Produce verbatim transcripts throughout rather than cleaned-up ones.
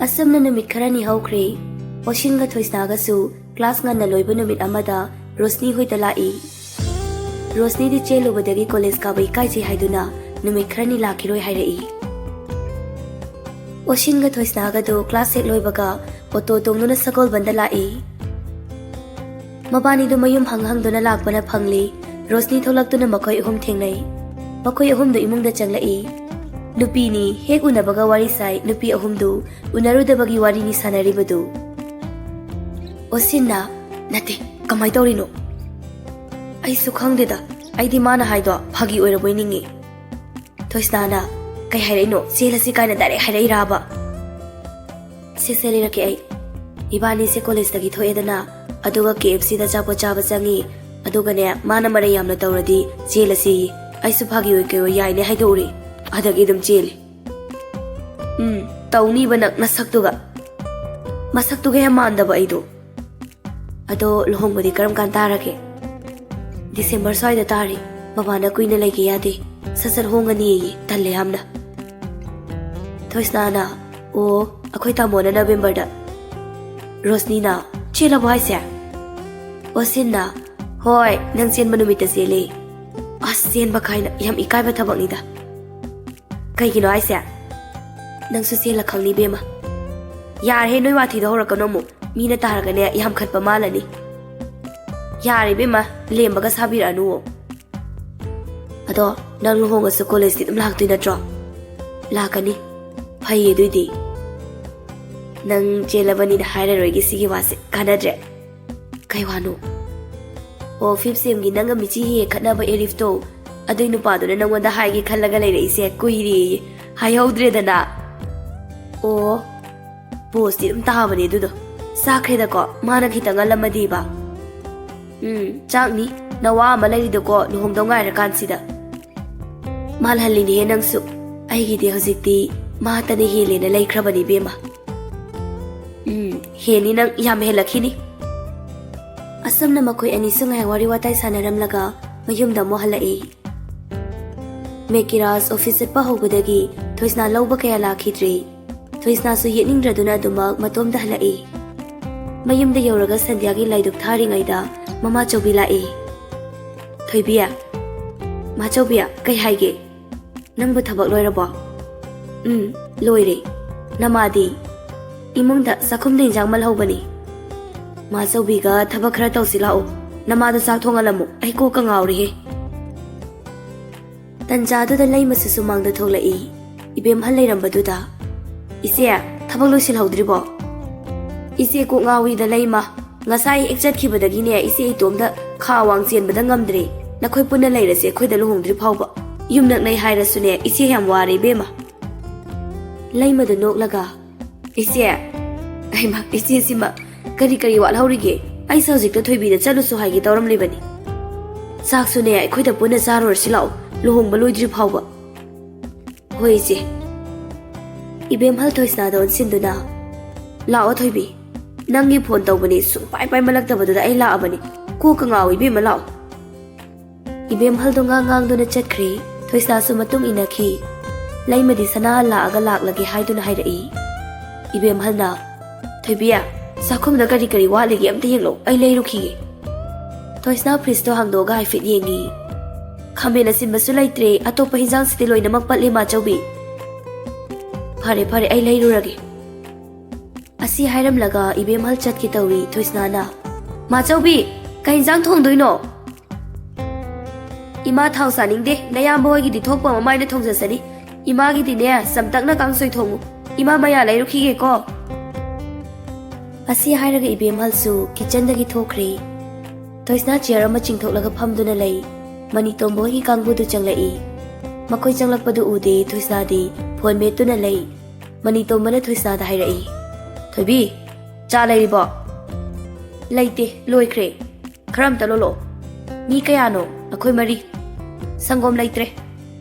ꯑꯁꯨꯝꯅ ꯅꯨꯃꯤꯠ ꯈꯔꯅꯤ ꯍꯧꯈ꯭ꯔꯦ꯫ ꯑꯣꯁꯤꯟꯒ ꯊꯣꯏꯁꯅꯥꯒꯁꯨ ꯀ꯭ꯂꯥꯁ ꯉꯟꯅ ꯂꯣꯏꯕ ꯅꯨꯃꯤꯠ ꯑꯃꯗ ꯔꯣꯁꯅꯤ ꯍꯣꯏꯗ ꯂꯥꯛꯏ꯫ ꯔꯣꯁꯅꯤꯗꯤ ꯆꯦꯜꯂꯨꯕꯗꯒꯤ ꯀꯣꯂꯦꯖ ꯀꯥꯕ ꯏꯀꯥꯏꯖꯩ ꯍꯥꯏꯗꯨꯅ ꯅꯨꯃꯤꯠ ꯈꯔꯅꯤ ꯂꯥꯛꯈꯤꯔꯣꯏ ꯍꯥꯏꯔꯛꯏ꯫ ꯑꯣꯁꯤꯟꯒ ꯊꯣꯏꯁꯅꯥꯒꯗꯨ ꯀ꯭ꯂꯥꯁ ꯍꯦꯛ ꯂꯣꯏꯕꯒ ꯑꯣꯇꯣ ꯇꯣꯡꯗꯨꯅ ꯁꯒꯣꯜꯕꯟꯗ ꯂꯥꯛꯏ꯫ ꯃꯕꯥꯅꯤꯗꯨ ꯃꯌꯨꯝ ꯍꯪ ꯍꯪꯗꯨꯅ ꯂꯥꯛꯄꯅ ꯐꯪꯂꯤ꯫ ꯔꯣꯁꯅꯤ ꯊꯣꯛꯂꯛꯇꯨꯅ ꯃꯈꯣꯏ ꯑꯍꯨꯝ ꯊꯦꯡꯅꯩ꯫ ꯃꯈꯣꯏ ꯑꯍꯨꯝꯗꯨ ꯏꯃꯨꯡꯗ ꯆꯪꯂꯛꯏ꯫ ꯅꯨꯄꯤꯅꯤ ꯍꯦꯛ ꯎꯅꯕꯒ ꯋꯥꯔꯤ ꯁꯥꯏ꯫ ꯅꯨꯄꯤ ꯑꯍꯨꯝꯗꯨ ꯎꯅꯔꯨꯗꯕꯒꯤ ꯋꯥꯔꯤꯅꯤ ꯁꯥꯟꯅꯔꯤꯕꯗꯨ꯫ ꯑꯣꯁꯤꯟꯅ, "ꯅꯠꯇꯦ, ꯀꯃꯥꯏ ꯇꯧꯔꯤꯅꯣ?" "ꯑꯩꯁꯨ ꯈꯪꯗꯦꯗ, ꯑꯩꯗꯤ ꯃꯥꯅ ꯍꯥꯏꯗꯣ ꯐꯥꯒꯤ ꯑꯣꯏꯔꯕꯣꯏ ꯅꯤꯡꯉꯤ꯫" ꯊꯣꯏꯁꯅꯥꯅ, "ꯀꯩ ꯍꯥꯏꯔꯛꯏꯅꯣ? ꯆꯦꯜꯂꯁꯤ ꯀꯥꯏꯅ ꯗꯥꯏꯔꯦꯛ ꯍꯥꯏꯔꯛꯏꯔꯥꯕ?" "ꯁꯦ, ꯁꯦ, ꯂꯩꯔꯛꯀꯦ ꯑꯩ꯫ ꯏꯕꯥꯅꯤꯁꯦ ꯀꯣꯂꯦꯖꯇꯒꯤ ꯊꯣꯛꯑꯦꯗꯅ, ꯑꯗꯨꯒ ꯀꯦ ꯑꯦꯐ ꯁꯤꯗ ꯑꯆꯥꯄꯣꯠ ꯆꯥꯕ ꯆꯪꯉꯤ꯫ ꯑꯗꯨꯒꯅꯦ, ꯃꯥꯅ ꯃꯔꯩ ꯌꯥꯝꯅ ꯇꯧꯔꯗꯤ ꯆꯦꯜꯂꯁꯤ꯫ ꯑꯩꯁꯨ ꯐꯥꯒꯤ ꯑꯣꯏ ꯀꯩ ꯑꯣꯏ ꯌꯥꯏꯅꯦ ꯍꯥꯏꯗꯣꯛꯎꯔꯦ꯫ ꯑꯗꯒꯤ ꯑꯗꯨꯝ ꯆꯦꯜꯂꯦ꯫" "ꯎꯝ, ꯇꯧꯅꯤꯕ ꯅꯪ ꯅꯁꯛꯇꯨꯒ꯫" "ꯃꯁꯛꯇꯨꯒ ꯌꯥꯝ ꯃꯥꯟꯗꯕ ꯑꯩꯗꯣ꯫" "ꯑꯗꯣ ꯂꯨꯍꯣꯡꯕꯗꯤ ꯀꯔꯝ ꯀꯥꯟ ꯇꯥꯔꯒꯦ?" "ꯗꯤꯁꯦꯝꯕꯔ ꯁ꯭ꯋꯥꯏꯗ ꯇꯥꯔꯦ꯫ ꯕꯕꯥꯅ ꯀꯨꯏꯅ ꯂꯩꯒꯦ ꯌꯥꯗꯦ꯫ ꯁꯠ ꯁꯠ ꯍꯣꯡꯉꯅꯤꯌꯦ꯫ ꯇꯜꯂꯦ ꯌꯥꯝꯅ꯫" ꯊꯣꯏꯁꯅꯥꯅ, "ꯑꯣ, ꯑꯩꯈꯣꯏ ꯇꯥꯃꯣꯅ ꯅꯕꯦꯝꯕꯔꯗ꯫" ꯔꯣꯁꯅꯤꯅ, "ꯆꯦꯜꯂꯕꯣ ꯍꯥꯏꯁꯦ?" ꯑꯣꯁꯤꯟꯅ, "ꯍꯣꯏ, ꯅꯪ ꯆꯦꯟꯕ ꯅꯨꯃꯤꯠꯇ ꯆꯦꯜꯂꯦ꯫" "ꯑꯁ, ꯆꯦꯟꯕ ꯀꯥꯏꯅ, ꯌꯥꯝ ꯏꯀꯥꯏꯕ ꯊꯕꯛꯅꯤꯗ꯫" "ꯀꯩꯒꯤꯅꯣ ꯍꯥꯏꯁꯦ?" "ꯅꯪꯁꯨ ꯆꯦꯜꯂ ꯈꯪꯅꯤ ꯏꯕꯦꯝꯃ꯫" "ꯌꯥꯔꯦꯍꯦ, ꯅꯣꯏ ꯋꯥꯊꯤꯗꯣ ꯍꯧꯔꯛꯀꯅꯣ ꯑꯃꯨꯛ꯫ ꯃꯤꯅ ꯇꯥꯔꯒꯅꯦ, ꯌꯥꯝ ꯈꯠꯄ ꯃꯥꯜꯂꯅꯤ꯫" "ꯌꯥꯔꯦ ꯏꯕꯦꯝꯃ, ꯂꯦꯝꯕꯒ ꯁꯥꯕꯤꯔꯛꯑꯅꯨꯋꯣ꯫" "ꯑꯗꯣ ꯅꯪ ꯂꯨꯍꯣꯡꯉꯁꯨ ꯀꯣꯂꯦꯖꯇꯤ ꯑꯗꯨꯝ ꯂꯥꯛꯇꯣꯏ ꯅꯠꯇ꯭ꯔꯣ?" "ꯂꯥꯛꯀꯅꯤ꯫" "ꯐꯩꯌꯦ ꯑꯗꯨꯏꯗꯤ꯫" "ꯅꯪ ꯆꯦꯜꯂꯕꯅꯤꯅ ꯍꯥꯏꯔꯔꯣꯏꯒꯦ ꯁꯤꯒꯤ ꯋꯥꯁꯦ, ꯀꯥꯟꯅꯗ꯭ꯔꯦ꯫" "ꯀꯩ ꯋꯥꯅꯣ?" "ꯑꯣ, ꯐꯤꯐ ꯁꯦꯝꯒꯤ ꯅꯪꯒ ꯃꯤꯆꯤ ꯍꯦꯛ ꯍꯦꯛ ꯈꯠꯅꯕ ꯑꯦꯔꯤꯐꯇꯣ, ꯑꯗꯨꯏ ꯅꯨꯄꯥꯗꯨꯅ ꯅꯪꯉꯣꯟꯗ ꯍꯥꯏꯒꯦ ꯈꯜꯂꯒ ꯂꯩꯔꯛꯏꯁꯦ ꯀꯨꯏꯔꯦꯌꯦ, ꯍꯥꯏꯍꯧꯗ꯭ꯔꯦꯗꯅ꯫" "ꯑꯣ, ꯄꯣꯁꯇꯤ ꯑꯗꯨꯝ ꯇꯥꯕꯅꯦ ꯑꯗꯨꯗꯣ꯫ ꯆꯥꯛꯈ꯭ꯔꯦꯗꯀꯣ, ꯃꯥꯅ ꯈꯤꯇꯪ ꯉꯜꯂꯝꯃꯗꯤꯕ꯫" "ꯎꯝ, ꯆꯥꯛꯅꯤ꯫ ꯅꯋꯥ ꯑꯃ ꯂꯩꯔꯤꯗꯀꯣ, ꯂꯨꯍꯣꯡꯗꯧ ꯉꯥꯏꯔꯀꯥꯟꯁꯤꯗ꯫" "ꯃꯥꯜꯍꯜꯂꯤꯅꯦꯍꯦ ꯅꯪꯁꯨ꯫ ꯑꯩꯒꯤꯗꯤ ꯍꯧꯖꯤꯛꯇꯤ ꯃꯥꯇꯅ ꯍꯦꯜꯂꯦꯅ ꯂꯩꯈ꯭ꯔꯕꯅꯤ ꯏꯕꯦꯝꯃ꯫" "ꯎꯝ, ꯍꯦꯟꯅꯤ ꯅꯪ, ꯌꯥꯝ ꯍꯦꯜꯂꯛꯈꯤꯅꯤ꯫" ꯑꯁꯨꯝꯅ ꯃꯈꯣꯏ ꯑꯅꯤꯁꯨ ꯉꯥꯏꯍꯥꯛ ꯋꯥꯔꯤ ꯋꯥꯇꯥꯏ ꯁꯥꯟꯅꯔꯝꯂꯒ ꯃꯌꯨꯝꯗ ꯑꯃꯨꯛ ꯍꯜꯂꯛꯏ꯫ ꯃꯦꯀꯤꯔꯥꯖ ꯑꯣꯐꯤꯁ ꯆꯠꯄ ꯍꯧꯕꯗꯒꯤ ꯊꯣꯏꯁꯅꯥ ꯂꯧꯕ ꯀꯌꯥ ꯂꯥꯛꯈꯤꯗ꯭ꯔꯦ꯫ ꯊꯣꯏꯁꯅꯥꯁꯨ ꯌꯦꯠꯅꯤꯡꯗ꯭ꯔꯗꯨꯅ ꯑꯗꯨꯃꯛ ꯃꯇꯣꯝꯗ ꯍꯜꯂꯛꯏ꯫ ꯃꯌꯨꯝꯗ ꯌꯧꯔꯒ ꯁꯟꯙ꯭ꯌꯥꯒꯤ ꯂꯥꯏꯗꯨꯛ ꯊꯥꯔꯤꯉꯩꯗ ꯃꯃꯥꯆꯧꯕꯤ ꯂꯥꯛꯏ꯫ "ꯊꯣꯏꯕꯤ, ꯃꯥꯆꯧꯕꯤ, ꯀꯩ ꯍꯥꯏꯒꯦ? ꯅꯪꯕꯨ ꯊꯕꯛ ꯂꯣꯏꯔꯕꯣ?" "ꯎꯝ, ꯂꯣꯏꯔꯦ꯫ ꯅꯃꯥꯗꯤ?" "ꯏꯃꯨꯡꯗ ꯆꯥꯛꯈꯨꯝꯗ ꯏꯟꯖꯥꯡ ꯃꯜꯍꯧꯕꯅꯤ꯫ ꯃꯥꯆꯧꯕꯤꯒ ꯊꯕꯛ ꯈꯔ ꯇꯧꯁꯤ ꯂꯥꯛꯑꯣ꯫ ꯅꯃꯥꯗꯣ ꯆꯥꯛ ꯊꯣꯡꯍꯜꯂꯝꯃꯨ, ꯑꯩ ꯀꯣꯛꯀ ꯉꯥꯎꯔꯦꯍꯦ꯫" ꯇꯟꯖꯥꯗꯨꯗ ꯂꯩꯃꯁꯨ ꯁꯨꯃꯥꯡꯗ ꯊꯣꯛꯂꯛꯏ꯫ ꯏꯕꯦꯝꯍꯜ ꯂꯩꯔꯝꯕꯗꯨꯗ, "ꯏꯆꯦ, ꯊꯕꯛ ꯂꯣꯏꯁꯤꯜꯍꯧꯗ꯭ꯔꯤꯕꯣ?" "ꯏꯆꯦ ꯀꯣꯛ ꯉꯥꯎꯏꯗ ꯂꯩꯃ꯫ ꯉꯁꯥꯏ ꯍꯦꯛ ꯆꯠꯈꯤꯕꯗꯒꯤꯅꯦ ꯏꯆꯦ ꯏꯇꯣꯝꯗ ꯈꯥ ꯋꯥꯡ ꯆꯦꯟꯕꯗ ꯉꯝꯗ꯭ꯔꯦ꯫ ꯅꯈꯣꯏ ꯄꯨꯟꯅ ꯂꯩꯔꯁꯦ ꯑꯩꯈꯣꯏꯗ ꯂꯨꯍꯣꯡꯗ꯭ꯔꯤ ꯐꯥꯎꯕ꯫ ꯌꯨꯝ ꯅꯛꯅꯩ ꯍꯥꯏꯔꯁꯨꯅꯦ ꯏꯆꯦ ꯌꯥꯝ ꯋꯥꯔꯦ ꯏꯕꯦꯝꯃ꯫" ꯂꯩꯃꯗꯨ ꯅꯣꯛꯂꯒ, "ꯏꯆꯦ, ꯍꯩꯃꯥ, ꯏꯆꯦꯁꯤꯃ ꯀꯔꯤ ꯀꯔꯤ ꯋꯥꯠꯍꯧꯔꯤꯒꯦ? ꯑꯩꯁꯦ ꯍꯧꯖꯤꯛꯇ ꯊꯣꯏꯕꯤꯗ ꯆꯠꯂꯨꯁꯨ ꯍꯥꯏꯒꯦ ꯇꯧꯔꯝꯂꯤꯕꯅꯤ꯫ ꯆꯥꯛꯁꯨꯅꯦ ꯑꯩꯈꯣꯏꯗ ꯄꯨꯟꯅ ꯆꯥꯔꯨꯔꯁꯤ ꯂꯥꯛꯑꯣ, ꯂꯨꯍꯣꯡꯕ ꯂꯣꯏꯗ꯭ꯔꯤ ꯐꯥꯎꯕ꯫" "ꯍꯣꯏ ꯏꯆꯦ꯫" ꯏꯕꯦꯝꯍꯜ ꯊꯣꯏꯁꯅꯥꯗ ꯑꯣꯟꯁꯤꯟꯗꯨꯅ, "ꯂꯥꯛꯑꯣ ꯊꯣꯏꯕꯤ, ꯅꯪꯒꯤ ꯐꯣꯟ ꯇꯧꯕꯅꯤ ꯁꯨꯡꯄꯥꯏ ꯄꯥꯏꯃꯜꯂꯛꯇꯕꯗꯨꯗ ꯑꯩ ꯂꯥꯛꯑꯕꯅꯤ꯫ ꯀꯣꯛꯀ ꯉꯥꯎꯏ ꯏꯕꯦꯝꯃ, ꯂꯥꯛꯑꯣ꯫" ꯏꯕꯦꯝꯍꯜꯗꯣ ꯉꯥꯡ ꯉꯥꯡꯗꯨꯅ ꯆꯠꯈ꯭ꯔꯦ꯫ ꯊꯣꯏꯁꯅꯥꯁꯨ ꯃꯇꯨꯡ ꯏꯟꯅꯈꯤ꯫ ꯂꯩꯃꯗꯤ ꯁꯅꯥꯍꯜ ꯂꯥꯛꯑꯒ ꯂꯥꯛꯂꯒꯦ ꯍꯥꯏꯗꯨꯅ ꯍꯥꯏꯔꯛꯏ꯫ ꯏꯕꯦꯝꯍꯜꯅ, "ꯊꯣꯏꯕꯤ, ꯆꯥꯛꯈꯨꯝꯗ ꯀꯔꯤ ꯀꯔꯤ ꯋꯥꯠꯂꯤꯒꯦ ꯑꯝꯇ ꯌꯦꯡꯂꯛꯑꯣ, ꯑꯩ ꯂꯩꯔꯨꯈꯤꯒꯦ꯫" ꯊꯣꯏꯁꯅꯥ ꯐ꯭ꯔꯤꯖꯇꯣ ꯍꯥꯡꯗꯣꯛꯑꯒ ꯍꯥꯏꯐꯦꯠ ꯌꯦꯡꯉꯤ꯫ "ꯈꯥꯃꯦꯟ ꯑꯁꯤꯟꯕꯁꯨ ꯂꯩꯇ꯭ꯔꯦ, ꯑꯇꯣꯞꯄ ꯍꯤꯟꯖꯥꯡꯁꯤꯗꯤ ꯂꯣꯏꯅꯃꯛ ꯄꯠꯂꯦ ꯃꯥꯆꯧꯕꯤ꯫" "ꯐꯔꯦ ꯐꯔꯦ, ꯑꯩ ꯂꯩꯔꯨꯔꯒꯦ꯫" ꯑꯁꯤ ꯍꯥꯏꯔꯝꯂꯒ ꯏꯕꯦꯝꯍꯜ ꯆꯠꯀꯦ ꯇꯧꯏ꯫ ꯊꯣꯏꯁꯅꯥꯅ, "ꯃꯥꯆꯧꯕꯤ, ꯀꯩ ꯍꯤꯟꯖꯥꯡ ꯊꯣꯡꯗꯣꯏꯅꯣ?" "ꯏꯃꯥ ꯊꯥꯎ ꯆꯥꯅꯤꯡꯗꯦ, ꯅꯌꯥꯝꯕ ꯍꯣꯏꯒꯤꯗꯤ ꯊꯣꯛꯄ ꯑꯃ ꯑꯩꯅ ꯊꯣꯡꯖꯁꯅꯤ꯫ ꯏꯃꯥꯒꯤꯗꯤꯅꯦ, ꯆꯝꯇꯛꯅ ꯀꯥꯡꯁꯣꯏ ꯊꯣꯡꯉꯨ꯫ ꯏꯃꯥ ꯃꯌꯥ ꯂꯩꯔꯨꯈꯤꯒꯦꯀꯣ꯫" ꯑꯁꯤ ꯍꯥꯏꯔꯒ ꯏꯕꯦꯝꯍꯜꯁꯨ ꯀꯤꯠꯆꯟꯗꯒꯤ ꯊꯣꯛꯈ꯭ꯔꯦ꯫ ꯊꯣꯏꯁꯅꯥ ꯆꯤꯌꯔ ꯑꯃ ꯆꯤꯡꯊꯣꯛꯂꯒ ꯐꯝꯗꯨꯅ ꯂꯩ꯫ ꯃꯅꯤꯇꯣꯝꯕ ꯍꯣꯏꯒꯤ ꯀꯥꯡꯕꯨꯗꯨ ꯆꯪꯂꯛꯏ꯫ ꯃꯈꯣꯏ ꯆꯪꯂꯛꯄꯗꯨ ꯎꯗꯦ ꯊꯣꯏꯁꯅꯥꯗꯤ ꯐꯣꯟ ꯃꯦꯠꯇꯨꯅ ꯂꯩ꯫ ꯃꯅꯤꯇꯣꯝꯕꯅ ꯊꯣꯏꯁꯅꯥꯗ ꯍꯥꯏꯔꯛꯏ, "ꯊꯣꯏꯕꯤ, ꯆꯥ ꯂꯩꯔꯤꯕꯣ?" "ꯂꯩꯇꯦ, ꯂꯣꯏꯈ꯭ꯔꯦ꯫ ꯈꯔ ꯑꯝꯇ ꯂꯣꯜꯂꯛꯑꯣ꯫" "ꯃꯤ ꯀꯌꯥꯅꯣ?" "ꯑꯩꯈꯣꯏ ꯃꯔꯤ꯫" "ꯁꯪꯒꯣꯝ ꯂꯩꯇ꯭ꯔꯦ꯫"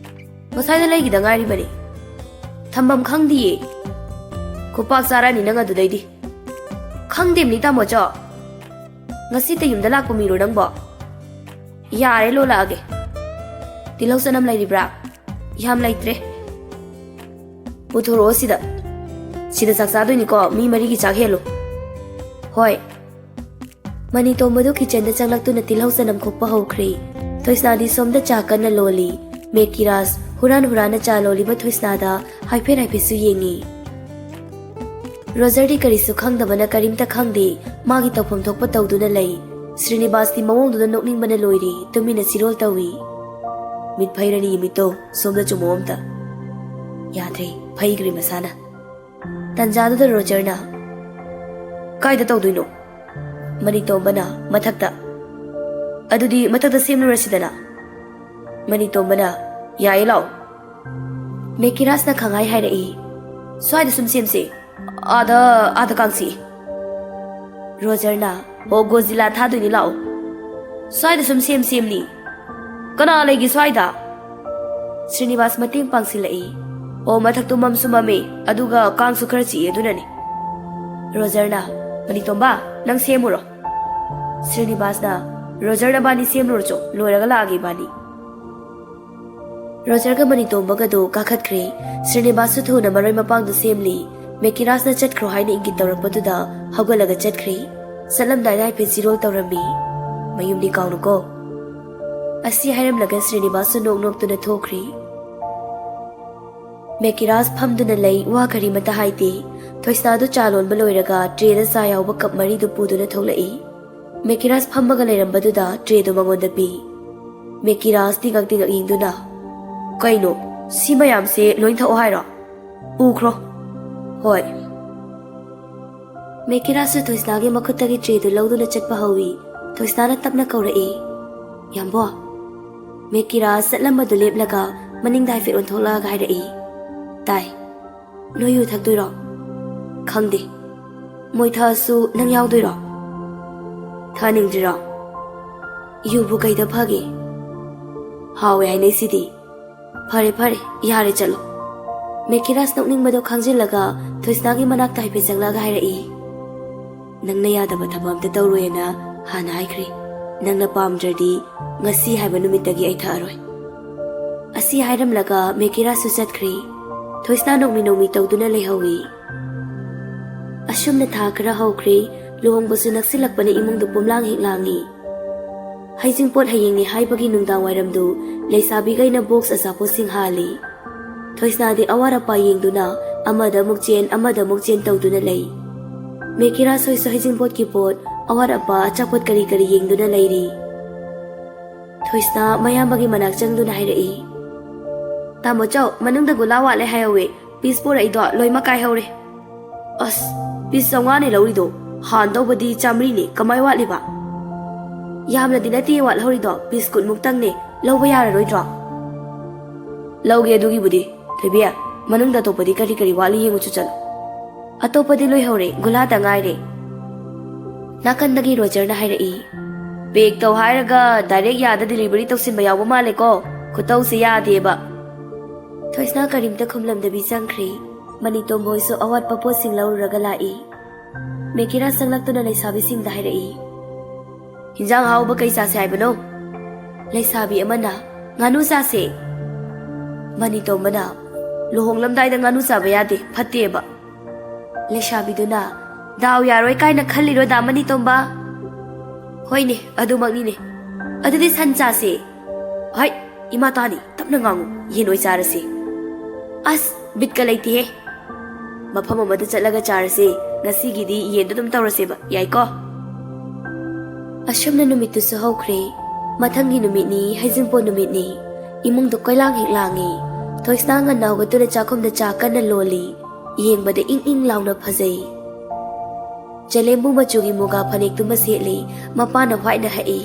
"ꯉꯁꯥꯏꯗ ꯂꯩꯈꯤꯗ ꯉꯥꯏꯔꯤꯕꯅꯤ꯫" "ꯊꯝꯐꯝ ꯈꯪꯗꯤꯌꯦ꯫" "ꯈꯨꯄꯥꯛ ꯆꯥꯔꯅꯤ ꯅꯪ ꯑꯗꯨꯗꯩꯗꯤ꯫" "ꯈꯪꯗꯦꯕꯅꯤ ꯇꯥꯃꯣꯆꯧ꯫ ꯉꯁꯤꯇ ꯌꯨꯝꯗ ꯂꯥꯛꯄ ꯃꯤꯔꯣ ꯅꯪꯕꯣ?" "ꯌꯥꯔꯦ, ꯂꯣꯜꯂꯛꯑꯒꯦ꯫ ꯇꯤꯜꯍꯧ ꯆꯅꯝ ꯂꯩꯔꯤꯕ꯭ꯔꯥ?" "ꯌꯥꯝ ꯂꯩꯇ꯭ꯔꯦ꯫" "ꯄꯨꯊꯣꯔꯛꯑꯣ ꯁꯤꯗ꯫" ꯁꯤꯗ ꯆꯥꯛ ꯆꯥꯗꯣꯏꯅꯤꯀꯣ, ꯃꯤ ꯃꯔꯤꯒꯤ ꯆꯥꯛ ꯍꯦꯜꯂꯨ꯫ ꯍꯣꯏ꯫ ꯃꯅꯤꯇꯣꯝꯕꯗꯨ ꯀꯤꯆꯟꯗ ꯆꯪꯂꯛꯇꯨꯅ ꯇꯤꯜꯍꯧ ꯆꯅꯝ ꯈꯣꯛꯄ ꯍꯧꯈ꯭ꯔꯦ꯫ ꯊꯣꯏꯁꯅꯥꯗꯤ ꯁꯣꯝꯗ ꯆꯥ ꯀꯟꯅ ꯂꯣꯜꯂꯤ꯫ ꯃꯦꯀꯤꯔꯥꯖ ꯍꯨꯔꯥꯟ ꯍꯨꯔꯥꯟꯅ ꯆꯥ ꯂꯣꯜꯂꯤꯕ ꯊꯣꯏꯁꯅꯥꯗ ꯍꯥꯏꯐꯦꯠ ꯍꯥꯏꯐꯦꯠꯁꯨ ꯌꯦꯡꯉꯤ꯫ ꯔꯣꯖꯔꯗꯤ ꯀꯔꯤꯁꯨ ꯈꯪꯗꯕꯅ ꯀꯔꯤꯝꯇ ꯈꯪꯗꯦ꯫ ꯃꯥꯒꯤ ꯇꯧꯐꯝ ꯊꯣꯛꯄ ꯇꯧꯗꯨꯅ ꯂꯩ꯫ ꯁ꯭ꯔꯤꯅꯤꯕꯥꯁꯇꯤ ꯃꯑꯣꯡꯗꯨꯗ ꯅꯣꯛꯅꯤꯡꯕꯅ ꯂꯣꯏꯔꯦ, ꯇꯨꯃꯤꯟꯅ ꯆꯤꯔꯣꯜ ꯇꯧꯏ꯫ "ꯃꯤꯠ ꯐꯩꯔꯅꯤ, ꯃꯤꯠꯇꯣ ꯁꯣꯝꯗ ꯆꯨꯝꯃꯣ ꯑꯝꯇ꯫" ꯌꯥꯗ꯭ꯔꯦ, ꯐꯩꯈ꯭ꯔꯦ ꯃꯁꯥꯅ꯫ ꯇꯟꯖꯥꯗꯨꯗ ꯔꯣꯖꯔꯅ, "ꯀꯥꯏꯗ ꯇꯧꯗꯣꯏꯅꯣ?" ꯃꯅꯤꯇꯣꯝꯕꯅ, "ꯃꯊꯛꯇ꯫" "ꯑꯗꯨꯗꯤ ꯃꯊꯛꯇ ꯁꯦꯝꯂꯨꯔꯁꯤꯗꯅ꯫" ꯃꯅꯤꯇꯣꯝꯕꯅ, "ꯌꯥꯏꯌꯦ, ꯂꯥꯛꯑꯣ꯫" ꯃꯦꯀꯤꯔꯥꯁꯅ ꯈꯪꯍꯥꯏ ꯍꯥꯏꯔꯛꯏ, "ꯁ꯭ꯋꯥꯏꯗ ꯁꯨꯝ ꯁꯦꯝꯁꯦ꯫ ꯑꯥꯗ, ꯑꯥꯗ ꯀꯥꯡꯁꯤ꯫" ꯔꯣꯖꯔꯅ, "ꯑꯣ, ꯒꯣꯖꯤꯂꯥ ꯊꯥꯗꯣꯏꯅꯤ, ꯂꯥꯛꯑꯣ꯫" "ꯁ꯭ꯋꯥꯏꯗ ꯁꯨꯝ ꯁꯦꯝ ꯁꯦꯝꯅꯤ꯫ ꯀꯅꯥ ꯂꯩꯒꯦ ꯁ꯭ꯋꯥꯏꯗ?" ꯁ꯭ꯔꯤꯅꯤꯕꯥꯁ ꯃꯇꯦꯡ ꯄꯥꯡꯁꯤꯜꯂꯛꯏ꯫ "ꯑꯣ, ꯃꯊꯛꯇꯨ ꯃꯝꯁꯨ ꯃꯝꯃꯤ, ꯑꯗꯨꯒ ꯀꯥꯡꯁꯨ ꯈꯔ ꯆꯤꯛꯑꯦ, ꯑꯗꯨꯅꯅꯤ꯫" ꯔꯣꯖꯔꯅ, "ꯃꯅꯤꯇꯣꯝꯕ, ꯅꯪ ꯁꯦꯝꯃꯨꯔꯣ꯫" ꯁ꯭ꯔꯤꯅꯤꯕꯥꯁꯅ, "ꯔꯣꯖꯔ, ꯅꯕꯥꯅꯤ ꯁꯦꯝꯂꯨꯔꯣ ꯆꯣ, ꯂꯣꯏꯔꯒ ꯂꯥꯛꯑꯒꯦ ꯏꯕꯥꯅꯤ꯫" ꯔꯣꯖꯔꯒ ꯃꯅꯤꯇꯣꯝꯕꯒꯗꯣ ꯀꯥꯈꯠꯈ꯭ꯔꯦ꯫ ꯁ꯭ꯔꯤꯅꯤꯕꯥꯁꯁꯨ ꯊꯨꯅ ꯃꯔꯣꯏ ꯃꯄꯥꯡꯗꯨ ꯁꯦꯝꯂꯤ꯫ ꯃꯦꯀꯤꯔꯥꯁꯅ ꯆꯠꯈ꯭ꯔꯣ ꯍꯥꯏꯅ ꯏꯪꯒꯤꯠ ꯇꯧꯔꯛꯄꯗꯨꯗ ꯍꯧꯒꯠꯂꯒ ꯆꯠꯈ꯭ꯔꯦ꯫ ꯆꯠꯂꯝꯗꯥꯏꯗ ꯍꯥꯏꯐꯦꯠ ꯆꯤꯔꯣꯜ ꯇꯧꯔꯝꯃꯤ꯫ "ꯃꯌꯨꯝꯗꯤ ꯀꯥꯎꯅꯨꯀꯣ꯫" ꯑꯁꯤ ꯍꯥꯏꯔꯝꯂꯒ ꯁ꯭ꯔꯤꯅꯤꯕꯥꯁꯁꯨ ꯅꯣꯛ ꯅꯣꯛꯇꯨꯅ ꯊꯣꯛꯈ꯭ꯔꯦ꯫ ꯃꯦꯀꯤꯔꯥꯁ ꯐꯝꯗꯨꯅ ꯂꯩ, ꯋꯥ ꯀꯔꯤꯃꯇ ꯍꯥꯏꯗꯦ꯫ ꯊꯣꯏꯁꯅꯥꯗꯨ ꯆꯥ ꯂꯣꯟꯕ ꯂꯣꯏꯔꯒ ꯇ꯭ꯔꯦꯗ ꯆꯥ ꯌꯥꯎꯕ ꯀꯞ ꯃꯔꯤꯗꯨ ꯄꯨꯗꯨꯅ ꯊꯣꯛꯂꯛꯏ꯫ ꯃꯦꯀꯤꯔꯥꯁ ꯐꯝꯃꯒ ꯂꯩꯔꯝꯕꯗꯨꯗ ꯇ꯭ꯔꯦꯗꯨ ꯃꯉꯣꯟꯗ ꯄꯤ꯫ ꯃꯦꯀꯤꯔꯥꯁ ꯇꯤꯡꯉꯛ ꯇꯤꯡꯉꯛ ꯌꯦꯡꯗꯨꯅ, "ꯀꯩꯅꯣ, ꯁꯤ ꯃꯌꯥꯝꯁꯦ ꯂꯣꯏ ꯊꯛꯑꯣ ꯍꯥꯏꯔꯣ? ꯄꯨꯈ꯭ꯔꯣ꯫" "ꯍꯣꯏ꯫" ꯃꯦꯀꯤꯔꯥꯁꯁꯨ ꯊꯣꯏꯁꯅꯥꯒꯤ ꯃꯈꯨꯠꯇꯒꯤ ꯇ꯭ꯔꯦꯗꯨ ꯂꯧꯗꯨꯅ ꯆꯠꯄ ꯍꯧꯏ꯫ ꯊꯣꯏꯁꯅꯥꯅ ꯇꯞꯅ ꯀꯧꯔꯛꯏ, "ꯌꯥꯝꯕꯣ꯫" ꯃꯦꯀꯤꯔꯥꯁ ꯆꯠꯂꯝꯕꯗꯨ ꯂꯦꯞꯂꯒ ꯃꯅꯤꯡꯗ ꯍꯥꯏꯐꯦꯠ ꯑꯣꯟꯊꯣꯛꯂꯛꯑꯒ ꯍꯥꯏꯔꯛꯏ, "ꯇꯥꯏ꯫ ꯅꯣꯏ ꯌꯨ ꯊꯛꯇꯣꯏꯔꯣ?" "ꯈꯪꯗꯦ꯫ ꯃꯣꯏ ꯊꯛꯑꯁꯨ ꯅꯪ ꯌꯥꯎꯗꯣꯏꯔꯣ? ꯊꯛꯅꯤꯡꯗ꯭ꯔꯤꯔꯣ? ꯌꯨꯕꯨ ꯀꯩꯗ ꯐꯒꯦ? ꯍꯥꯎꯋꯦ ꯍꯥꯏꯅꯩꯁꯤꯗꯤ꯫ ꯐꯔꯦ, ꯐꯔꯦ, ꯌꯥꯔꯦ, ꯆꯠꯂꯣ꯫" ꯃꯦꯀꯤꯔꯥꯁ ꯅꯣꯛꯅꯤꯡꯕꯗꯣ ꯈꯥꯡꯖꯤꯜꯂꯒ ꯊꯣꯏꯁꯅꯥꯒꯤ ꯃꯅꯥꯛꯇ ꯍꯥꯏꯐꯦꯠ ꯆꯪꯂꯛꯑꯒ ꯍꯥꯏꯔꯛꯏ, "ꯅꯪꯅ ꯌꯥꯗꯕ ꯊꯕꯛ ꯑꯝꯇ ꯇꯧꯔꯣꯏꯅ ꯍꯥꯟꯅ ꯍꯥꯏꯈ꯭ꯔꯦ꯫ ꯅꯪꯅ ꯄꯥꯝꯗ꯭ꯔꯗꯤ ꯉꯁꯤ ꯍꯥꯏꯕ ꯅꯨꯃꯤꯠꯇꯒꯤ ꯑꯩ ꯊꯛꯑꯔꯣꯏ꯫" ꯑꯁꯤ ꯍꯥꯏꯔꯝꯂꯒ ꯃꯦꯀꯤꯔꯥꯁꯁꯨ ꯆꯠꯈ꯭ꯔꯦ꯫ ꯊꯣꯏꯁꯅꯥ ꯅꯣꯛꯃꯤ ꯅꯣꯛꯃꯤ ꯇꯧꯗꯨꯅ ꯂꯩꯍꯧꯏ꯫ ꯑꯁꯨꯝꯅ ꯊꯥ ꯈꯔ ꯍꯧꯈ꯭ꯔꯦ꯫ ꯂꯨꯍꯣꯡꯕꯁꯨ ꯅꯛꯁꯤꯜꯂꯛꯄꯅ ꯏꯃꯨꯡꯗꯨ ꯄꯨꯝꯂꯥꯡ ꯍꯦꯛ ꯂꯥꯡꯉꯤ꯫ ꯍꯩꯖꯤꯡꯄꯣꯠ ꯍꯌꯦꯡꯅꯤ ꯍꯥꯏꯕꯒꯤ ꯅꯨꯡꯗꯥꯡ ꯋꯥꯏꯔꯝꯗꯨ ꯂꯩꯁꯥꯕꯤꯈꯩꯅ ꯕꯣꯛꯁ ꯑꯆꯥꯄꯣꯠꯁꯤꯡ ꯍꯥꯜꯂꯤ꯫ ꯊꯣꯏꯁꯅꯥꯗꯤ ꯑꯋꯥꯠ ꯑꯄꯥ ꯌꯦꯡꯗꯨꯅ ꯑꯃꯗ ꯑꯃꯨꯛ ꯆꯦꯟ, ꯑꯃꯗ ꯑꯃꯨꯛ ꯆꯦꯟ ꯇꯧꯗꯨꯅ ꯂꯩ꯫ ꯃꯦꯀꯤꯔꯥꯁ ꯍꯣꯏꯁꯨ ꯍꯩꯖꯤꯡꯄꯣꯠꯀꯤ ꯄꯣꯠ, ꯑꯋꯥꯠ ꯑꯄꯥ, ꯑꯆꯥꯄꯣꯠ ꯀꯔꯤ ꯀꯔꯤ ꯌꯦꯡꯗꯨꯅ ꯂꯩꯔꯤ꯫ ꯊꯣꯏꯁꯅꯥ ꯃꯌꯥꯝꯕꯒꯤ ꯃꯅꯥꯛ ꯆꯪꯗꯨꯅ ꯍꯥꯏꯔꯛꯏ, "ꯇꯥꯃꯣ ꯆꯧ, ꯃꯅꯨꯡꯗ ꯒꯨꯂꯥ ꯋꯥꯠꯂꯦ ꯍꯥꯏꯍꯧꯋꯦ꯫ ꯄꯤꯁ ꯄꯨꯔꯛꯏꯗꯣ ꯂꯣꯏꯃꯛ ꯀꯥꯏꯍꯧꯔꯦ꯫ ꯑꯁ, ꯄꯤꯁ ꯆꯥꯝꯃꯉꯥꯅꯦ ꯂꯧꯔꯤꯗꯣ꯫ ꯍꯥꯟꯗꯧꯕꯗꯤ ꯆꯥꯝꯃꯔꯤꯅꯦ꯫ ꯀꯃꯥꯏ ꯋꯥꯠꯂꯤꯕ?" "ꯌꯥꯝꯅꯗꯤ ꯅꯠꯇꯦ ꯋꯥꯠꯍꯧꯔꯤꯗꯣ, ꯄꯤꯁ ꯀꯨꯟꯃꯨꯛꯇꯪꯅꯦ꯫ ꯂꯧꯕ ꯌꯥꯔꯔꯣꯏꯗ꯭ꯔꯣ?" "ꯂꯧꯒꯦ ꯑꯗꯨꯒꯤꯕꯨꯗꯤ꯫ ꯊꯣꯏꯕꯤ, ꯃꯅꯨꯡꯗ ꯑꯇꯣꯞꯄꯗꯤ ꯀꯔꯤ ꯀꯔꯤ ꯋꯥꯠꯂꯤ ꯌꯦꯡꯉꯨꯆꯣ ꯆꯠꯂꯣ꯫" "ꯑꯇꯣꯞꯄꯗꯤ ꯂꯣꯏꯍꯧꯔꯦ, ꯒꯨꯂꯥꯇ ꯉꯥꯏꯔꯦ꯫" ꯅꯥꯀꯟꯗꯒꯤ ꯔꯣꯖꯔꯅ ꯍꯥꯏꯔꯛꯏ, "ꯄꯦꯛ ꯇꯧ ꯍꯥꯏꯔꯒ ꯗꯥꯏꯔꯦꯛ ꯌꯥꯗ ꯗꯤꯂꯤꯚꯔꯤ ꯇꯧꯁꯤꯟꯕ ꯌꯥꯎꯕ ꯃꯥꯜꯂꯦꯀꯣ꯫ ꯈꯨꯇꯧꯁꯦ ꯌꯥꯗꯦꯕ꯫" ꯊꯣꯏꯁꯅꯥ ꯀꯔꯤꯝꯇ ꯈꯨꯝꯂꯝꯗꯕꯤ ꯆꯪꯈ꯭ꯔꯦ꯫ ꯃꯅꯤꯇꯣꯝꯕ ꯍꯣꯏꯁꯨ ꯑꯋꯥꯠꯄ ꯄꯣꯠꯁꯤꯡ ꯂꯧꯔꯨꯔꯒ ꯂꯥꯛꯏ꯫ ꯃꯦꯀꯤꯔꯥ ꯆꯪꯂꯛꯇꯨꯅ ꯂꯩꯁꯥꯕꯤꯁꯤꯡꯗ ꯍꯥꯏꯔꯛꯏ, "ꯍꯤꯟꯖꯥꯡ ꯑꯍꯥꯎꯕ ꯀꯩ ꯆꯥꯁꯦ ꯍꯥꯏꯕꯅꯣ?" ꯂꯩꯁꯥꯕꯤ ꯑꯃꯅ, "ꯉꯥꯅꯨ ꯆꯥꯁꯦ꯫" ꯃꯅꯤꯇꯣꯝꯕꯅ, "ꯂꯨꯍꯣꯡꯂꯝꯗꯥꯏꯗ ꯉꯥꯅꯨ ꯆꯥꯕ ꯌꯥꯗꯦ, ꯐꯠꯇꯦꯕ꯫" ꯂꯩꯁꯥꯕꯤꯗꯨꯅ, "ꯗꯥꯎ ꯌꯥꯔꯣꯏ ꯀꯥꯏꯅ ꯈꯜꯂꯤꯔꯣ, ꯗꯥ ꯃꯅꯤꯇꯣꯝꯕ?" "ꯍꯣꯏꯅꯦ, ꯑꯗꯨꯃꯛꯅꯤꯅꯦ꯫ ꯑꯗꯨꯗꯤ ꯁꯟ ꯆꯥꯁꯦ꯫" "ꯍꯥꯏ, ꯏꯃꯥ ꯇꯥꯅꯤ, ꯇꯞꯅ ꯉꯥꯡꯉꯨ, ꯌꯦꯟ ꯑꯣꯏ ꯆꯥꯔꯁꯦ꯫" "ꯑꯁ, ꯕꯤꯠꯀ ꯂꯩꯇꯦꯍꯦ꯫ ꯃꯐꯝ ꯑꯃꯗ ꯆꯠꯂꯒ ꯆꯥꯔꯁꯦ, ꯉꯁꯤꯒꯤꯗꯤ ꯌꯦꯟꯗꯣ ꯑꯗꯨꯝ ꯇꯧꯔꯁꯦꯕ, ꯌꯥꯏꯀꯣ?" ꯑꯁꯨꯝꯅ ꯅꯨꯃꯤꯠꯇꯨꯁꯨ ꯍꯧꯈ꯭ꯔꯦ꯫ ꯃꯊꯪꯒꯤ ꯅꯨꯃꯤꯠꯅꯤ, ꯍꯩꯖꯤꯡꯄꯣꯠ ꯅꯨꯃꯤꯠꯅꯤ꯫ ꯏꯃꯨꯡꯗꯣ ꯀꯣꯏꯂꯥꯡ ꯍꯦꯛ ꯂꯥꯡꯉꯤ꯫ ꯊꯣꯏꯁꯅꯥ ꯉꯟꯅ ꯍꯧꯒꯠꯇꯨꯅ ꯆꯥꯛꯈꯨꯝꯗ ꯆꯥ ꯀꯟꯅ ꯂꯣꯜꯂꯤ꯫ ꯌꯦꯡꯕꯗ ꯏꯪ ꯏꯪ ꯂꯥꯎꯅ ꯐꯖꯩ꯫ ꯖꯂꯦꯝꯕꯨ ꯃꯆꯨꯒꯤ ꯃꯨꯒꯥ ꯐꯅꯦꯛꯇꯨꯃ ꯁꯦꯠꯂꯤ, ꯃꯄꯥꯟꯅ ꯋꯥꯏꯠꯅ ꯍꯛꯏ,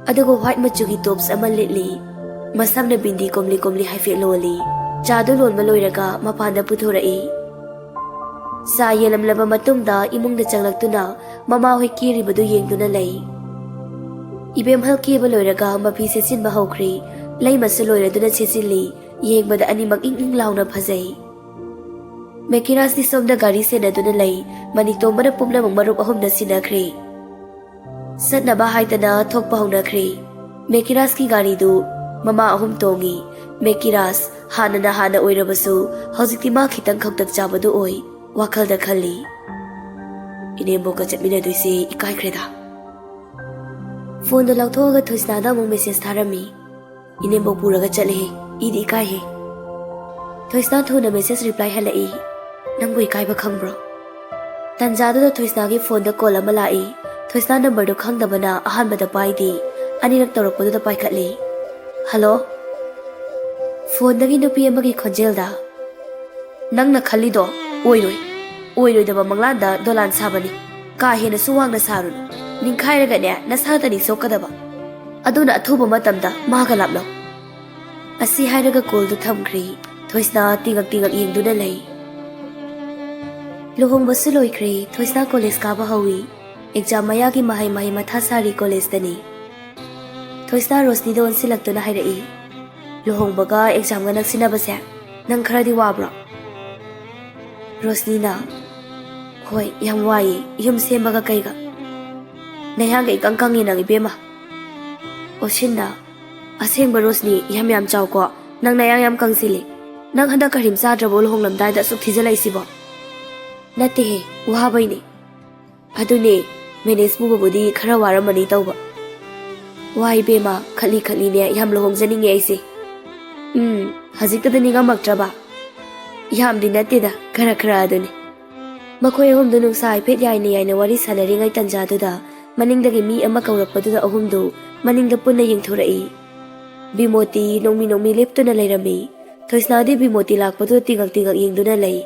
ꯑꯗꯨꯒ ꯋꯥꯏꯠ ꯃꯆꯨꯒꯤ ꯇꯣꯞꯁ ꯑꯃ ꯂꯤꯠꯂꯤ꯫ ꯃꯁꯝꯅ ꯕꯤꯟꯗꯤ ꯀꯣꯝꯂꯤ ꯀꯣꯝꯂꯤ ꯍꯥꯏꯐꯦꯠ ꯂꯣꯜꯂꯤ꯫ ꯆꯥꯗꯨ ꯂꯣꯟꯕ ꯂꯣꯏꯔꯒ ꯃꯄꯥꯟꯗ ꯄꯨꯊꯣꯔꯛꯏ꯫ ꯆꯥ ꯌꯦꯜꯂꯝꯂꯕ ꯃꯇꯨꯡꯗ ꯏꯃꯨꯡꯗ ꯆꯪꯂꯛꯇꯨꯅ ꯃꯃꯥꯍꯣꯏ ꯀꯦꯔꯤꯕꯗꯨ ꯌꯦꯡꯗꯨꯅ ꯂꯩ꯫ ꯏꯕꯦꯝꯍꯜ ꯀꯦꯕ ꯂꯣꯏꯔꯒ ꯃꯐꯤ ꯁꯦꯠꯆꯤꯟꯕ ꯍꯧꯈ꯭ꯔꯦ꯫ ꯂꯩꯃꯁꯨ ꯂꯣꯏꯔꯗꯨꯅ ꯁꯦꯠꯆꯤꯜꯂꯤ꯫ ꯌꯦꯡꯕꯗ ꯑꯅꯤꯃꯛ ꯏꯪ ꯏꯪ ꯂꯥꯎꯅ ꯐꯖꯩ꯫ ꯃꯦꯀꯤꯔꯥꯁꯇꯤ ꯁꯣꯝꯗ ꯒꯥꯔꯤ ꯁꯦꯟꯅꯗꯨꯅ ꯂꯩ꯫ ꯃꯅꯤꯇꯣꯝꯕꯅ ꯄꯨꯝꯅꯃꯛ ꯃꯔꯨꯞ ꯑꯍꯨꯝꯗ ꯁꯤꯟꯅꯈ꯭ꯔꯦ꯫ ꯆꯠꯅꯕ ꯍꯥꯏꯗꯅ ꯊꯣꯛꯄ ꯍꯧꯅꯈ꯭ꯔꯦ꯫ ꯃꯦꯀꯤꯔꯥꯁꯀꯤ ꯒꯥꯔꯤꯗꯨ ꯃꯃꯥ ꯑꯍꯨꯝ ꯇꯣꯡꯉꯤ꯫ ꯃꯦꯀꯤꯔꯥꯁ ꯍꯥꯟꯅꯅ ꯍꯥꯟꯅ ꯑꯣꯏꯔꯕꯁꯨ ꯍꯧꯖꯤꯛꯇꯤ ꯃꯥ ꯈꯤꯇꯪ ꯈꯧꯇꯛ ꯆꯥꯕꯗꯨ ꯑꯣꯏ꯫ ꯋꯥꯈꯜꯗ ꯈꯜꯂꯤ꯫ ꯏꯅꯦꯝꯕꯣꯛꯀ ꯆꯠꯃꯤꯟꯅꯗꯣꯏꯁꯦ ꯏꯀꯥꯏꯈ꯭ꯔꯦꯗ꯫ ꯐꯣꯟꯗꯣ ꯂꯧꯊꯣꯛꯑꯒ ꯊꯣꯏꯁꯅꯥꯗ ꯑꯃꯨꯛ ꯃꯦꯁꯦꯖ ꯊꯥꯔꯝꯃꯤ꯫ "ꯏꯅꯦꯝꯕꯣꯛ ꯄꯨꯔꯒ ꯆꯠꯂꯦꯍꯦ, ꯏꯗꯤ ꯏꯀꯥꯏꯍꯦ"꯫ ꯊꯣꯏꯁꯅꯥ ꯊꯨꯅ ꯃꯦꯁꯦꯖ ꯔꯤꯄ꯭ꯂꯥꯏ ꯍꯜꯂꯛꯏ꯫ "ꯅꯪꯕꯨ ꯏꯀꯥꯏꯕ ꯈꯪꯕ꯭ꯔꯣ?" ꯇꯟꯖꯥꯗꯨꯗ ꯊꯣꯏꯁꯅꯥꯒꯤ ꯐꯣꯟꯗ ꯀꯣꯜ ꯑꯃ ꯂꯥꯛꯏ꯫ ꯊꯣꯏꯁꯅꯥ ꯅꯝꯕꯔꯗꯣ ꯈꯪꯗꯕꯅ ꯑꯍꯥꯟꯕꯗ ꯄꯥꯏꯗꯦ꯫ ꯑꯅꯤꯔꯛ ꯇꯧꯔꯛꯄꯗꯨꯗ ꯄꯥꯏꯈꯠꯂꯤ꯫ "ꯍꯜꯂꯣ?" ꯐꯣꯟꯗꯒꯤ ꯅꯨꯄꯤ ꯑꯃꯒꯤ ꯈꯣꯟꯖꯦꯜꯗ, "ꯅꯪꯅ ꯈꯜꯂꯤꯗꯣ ꯑꯣꯏꯔꯣꯏ꯫ ꯑꯣꯏꯔꯣꯏꯗꯕ ꯃꯪꯂꯥꯟꯗ ꯗꯣꯂꯥꯟ ꯁꯥꯕꯅꯤ꯫ ꯀꯥ ꯍꯦꯟꯅꯁꯨ ꯋꯥꯡꯅ ꯁꯥꯔꯨꯅꯨ꯫ ꯅꯤꯡꯈꯥꯏꯔꯒꯅꯦ, ꯅꯁꯥꯗꯅꯤ ꯁꯣꯛꯀꯗꯕ꯫ ꯑꯗꯨꯅ ꯑꯊꯨꯕ ꯃꯇꯝꯗ ꯃꯥꯒ ꯂꯥꯞꯅꯧ"꯫ ꯑꯁꯤ ꯍꯥꯏꯔꯒ ꯀꯣꯜꯗꯨ ꯊꯝꯈ꯭ꯔꯤ꯫ ꯊꯣꯏꯁꯅꯥ ꯇꯤꯉꯛ ꯇꯤꯉꯛ ꯌꯦꯡꯗꯨꯅ ꯂꯩ꯫ ꯂꯨꯍꯣꯡꯕꯁꯨ ꯂꯣꯏꯈ꯭ꯔꯦ꯫ ꯊꯣꯏꯁꯅꯥ ꯀꯣꯂꯦꯖ ꯀꯥꯕ ꯍꯧꯏ꯫ ꯑꯦꯛꯖꯥꯝ ꯃꯌꯥꯒꯤ ꯃꯍꯩ ꯃꯍꯩ ꯃꯊꯥ ꯁꯥꯔꯤ ꯀꯣꯂꯦꯖꯇꯅꯤ꯫ ꯊꯣꯏꯁꯅꯥ ꯔꯣꯁꯅꯤꯗ ꯑꯣꯟꯁꯤꯜꯂꯛꯇꯨꯅ ꯍꯥꯏꯔꯛꯏ, "ꯂꯨꯍꯣꯡꯕꯒ ꯑꯦꯛꯖꯥꯝꯒ ꯅꯛꯁꯤꯟꯅꯕꯁꯦ ꯅꯪ ꯈꯔꯗꯤ ꯋꯥꯕ꯭ꯔꯣ?" ꯔꯣꯁꯅꯤꯅ, "ꯍꯣꯏ, ꯌꯥꯝ ꯋꯥꯏꯌꯦ, ꯌꯨꯝ ꯁꯦꯝꯕꯒ ꯀꯩꯒ꯫ ꯅꯌꯥꯡꯒ ꯏꯀꯪ ꯀꯪꯉꯦ ꯅꯪ, ꯏꯕꯦꯝꯃ"꯫ ꯑꯣꯁꯤꯟꯅ, "ꯑꯁꯦꯡꯕ ꯔꯣꯁꯅꯤ, ꯌꯥꯝ ꯌꯥꯝ ꯆꯥꯎꯀꯣ, ꯅꯪ ꯅꯌꯥꯡ ꯌꯥꯝ ꯀꯪꯁꯤꯜꯂꯤ꯫ ꯅꯪ ꯍꯟꯗꯛ ꯀꯔꯤꯝ ꯆꯥꯗ꯭ꯔꯕꯣ ꯂꯨꯍꯣꯡꯂꯝꯗꯥꯏꯗ ꯑꯁꯨꯛ ꯊꯤꯖꯤꯜꯂꯛꯏꯁꯤꯕꯣ?" "ꯅꯠꯇꯦꯍꯦ, ꯋꯥꯕꯩꯅꯦ"꯫ "ꯑꯗꯨꯅꯦ, ꯃꯦꯅꯦꯖ ꯄꯨꯕꯕꯨꯗꯤ ꯈꯔ ꯋꯥꯔꯝꯃꯅꯤ ꯇꯧꯕ"꯫ "ꯋꯥ ꯏꯕꯦꯝꯃ, ꯈꯠꯂꯤ ꯈꯠꯂꯤꯅꯦ ꯌꯥꯝ ꯂꯨꯍꯣꯡꯖꯅꯤꯡꯉꯦ ꯑꯩꯁꯦ"꯫ "ꯎꯝ, ꯍꯧꯖꯤꯛꯇꯗ ꯅꯤꯡꯉꯝꯃꯛꯇ꯭ꯔꯕ?" "ꯌꯥꯝꯗꯤ ꯅꯠꯇꯦꯗ, ꯈꯔ ꯈꯔ ꯑꯗꯨꯅꯤ"꯫ ꯃꯈꯣꯏ ꯑꯍꯨꯝꯗꯨ ꯅꯨꯡꯁꯥ ꯍꯥꯏꯐꯦꯠ ꯌꯥꯏꯅ ꯌꯥꯏꯅ ꯋꯥꯔꯤ ꯁꯥꯟꯅꯔꯤꯉꯩ ꯇꯟꯖꯥꯗꯨꯗ ꯃꯅꯤꯡꯗꯒꯤ ꯃꯤ ꯑꯃ ꯀꯧꯔꯛꯄꯗꯨꯗ ꯑꯍꯨꯝꯗꯨ ꯃꯅꯤꯡꯗ ꯄꯨꯟꯅ ꯌꯦꯡꯊꯣꯔꯛꯏ꯫ ꯕꯤꯃꯣꯇꯤ ꯅꯣꯡꯃꯤ ꯅꯣꯡꯃꯤ ꯂꯦꯞꯇꯨꯅ ꯂꯩꯔꯝꯃꯤ꯫ ꯊꯣꯏꯁꯅꯥꯗꯤ ꯕꯤꯃꯣꯇꯤ ꯂꯥꯛꯄꯗꯨꯗ ꯇꯤꯉꯛ ꯇꯤꯉꯛ ꯌꯦꯡꯗꯨꯅ ꯂꯩ꯫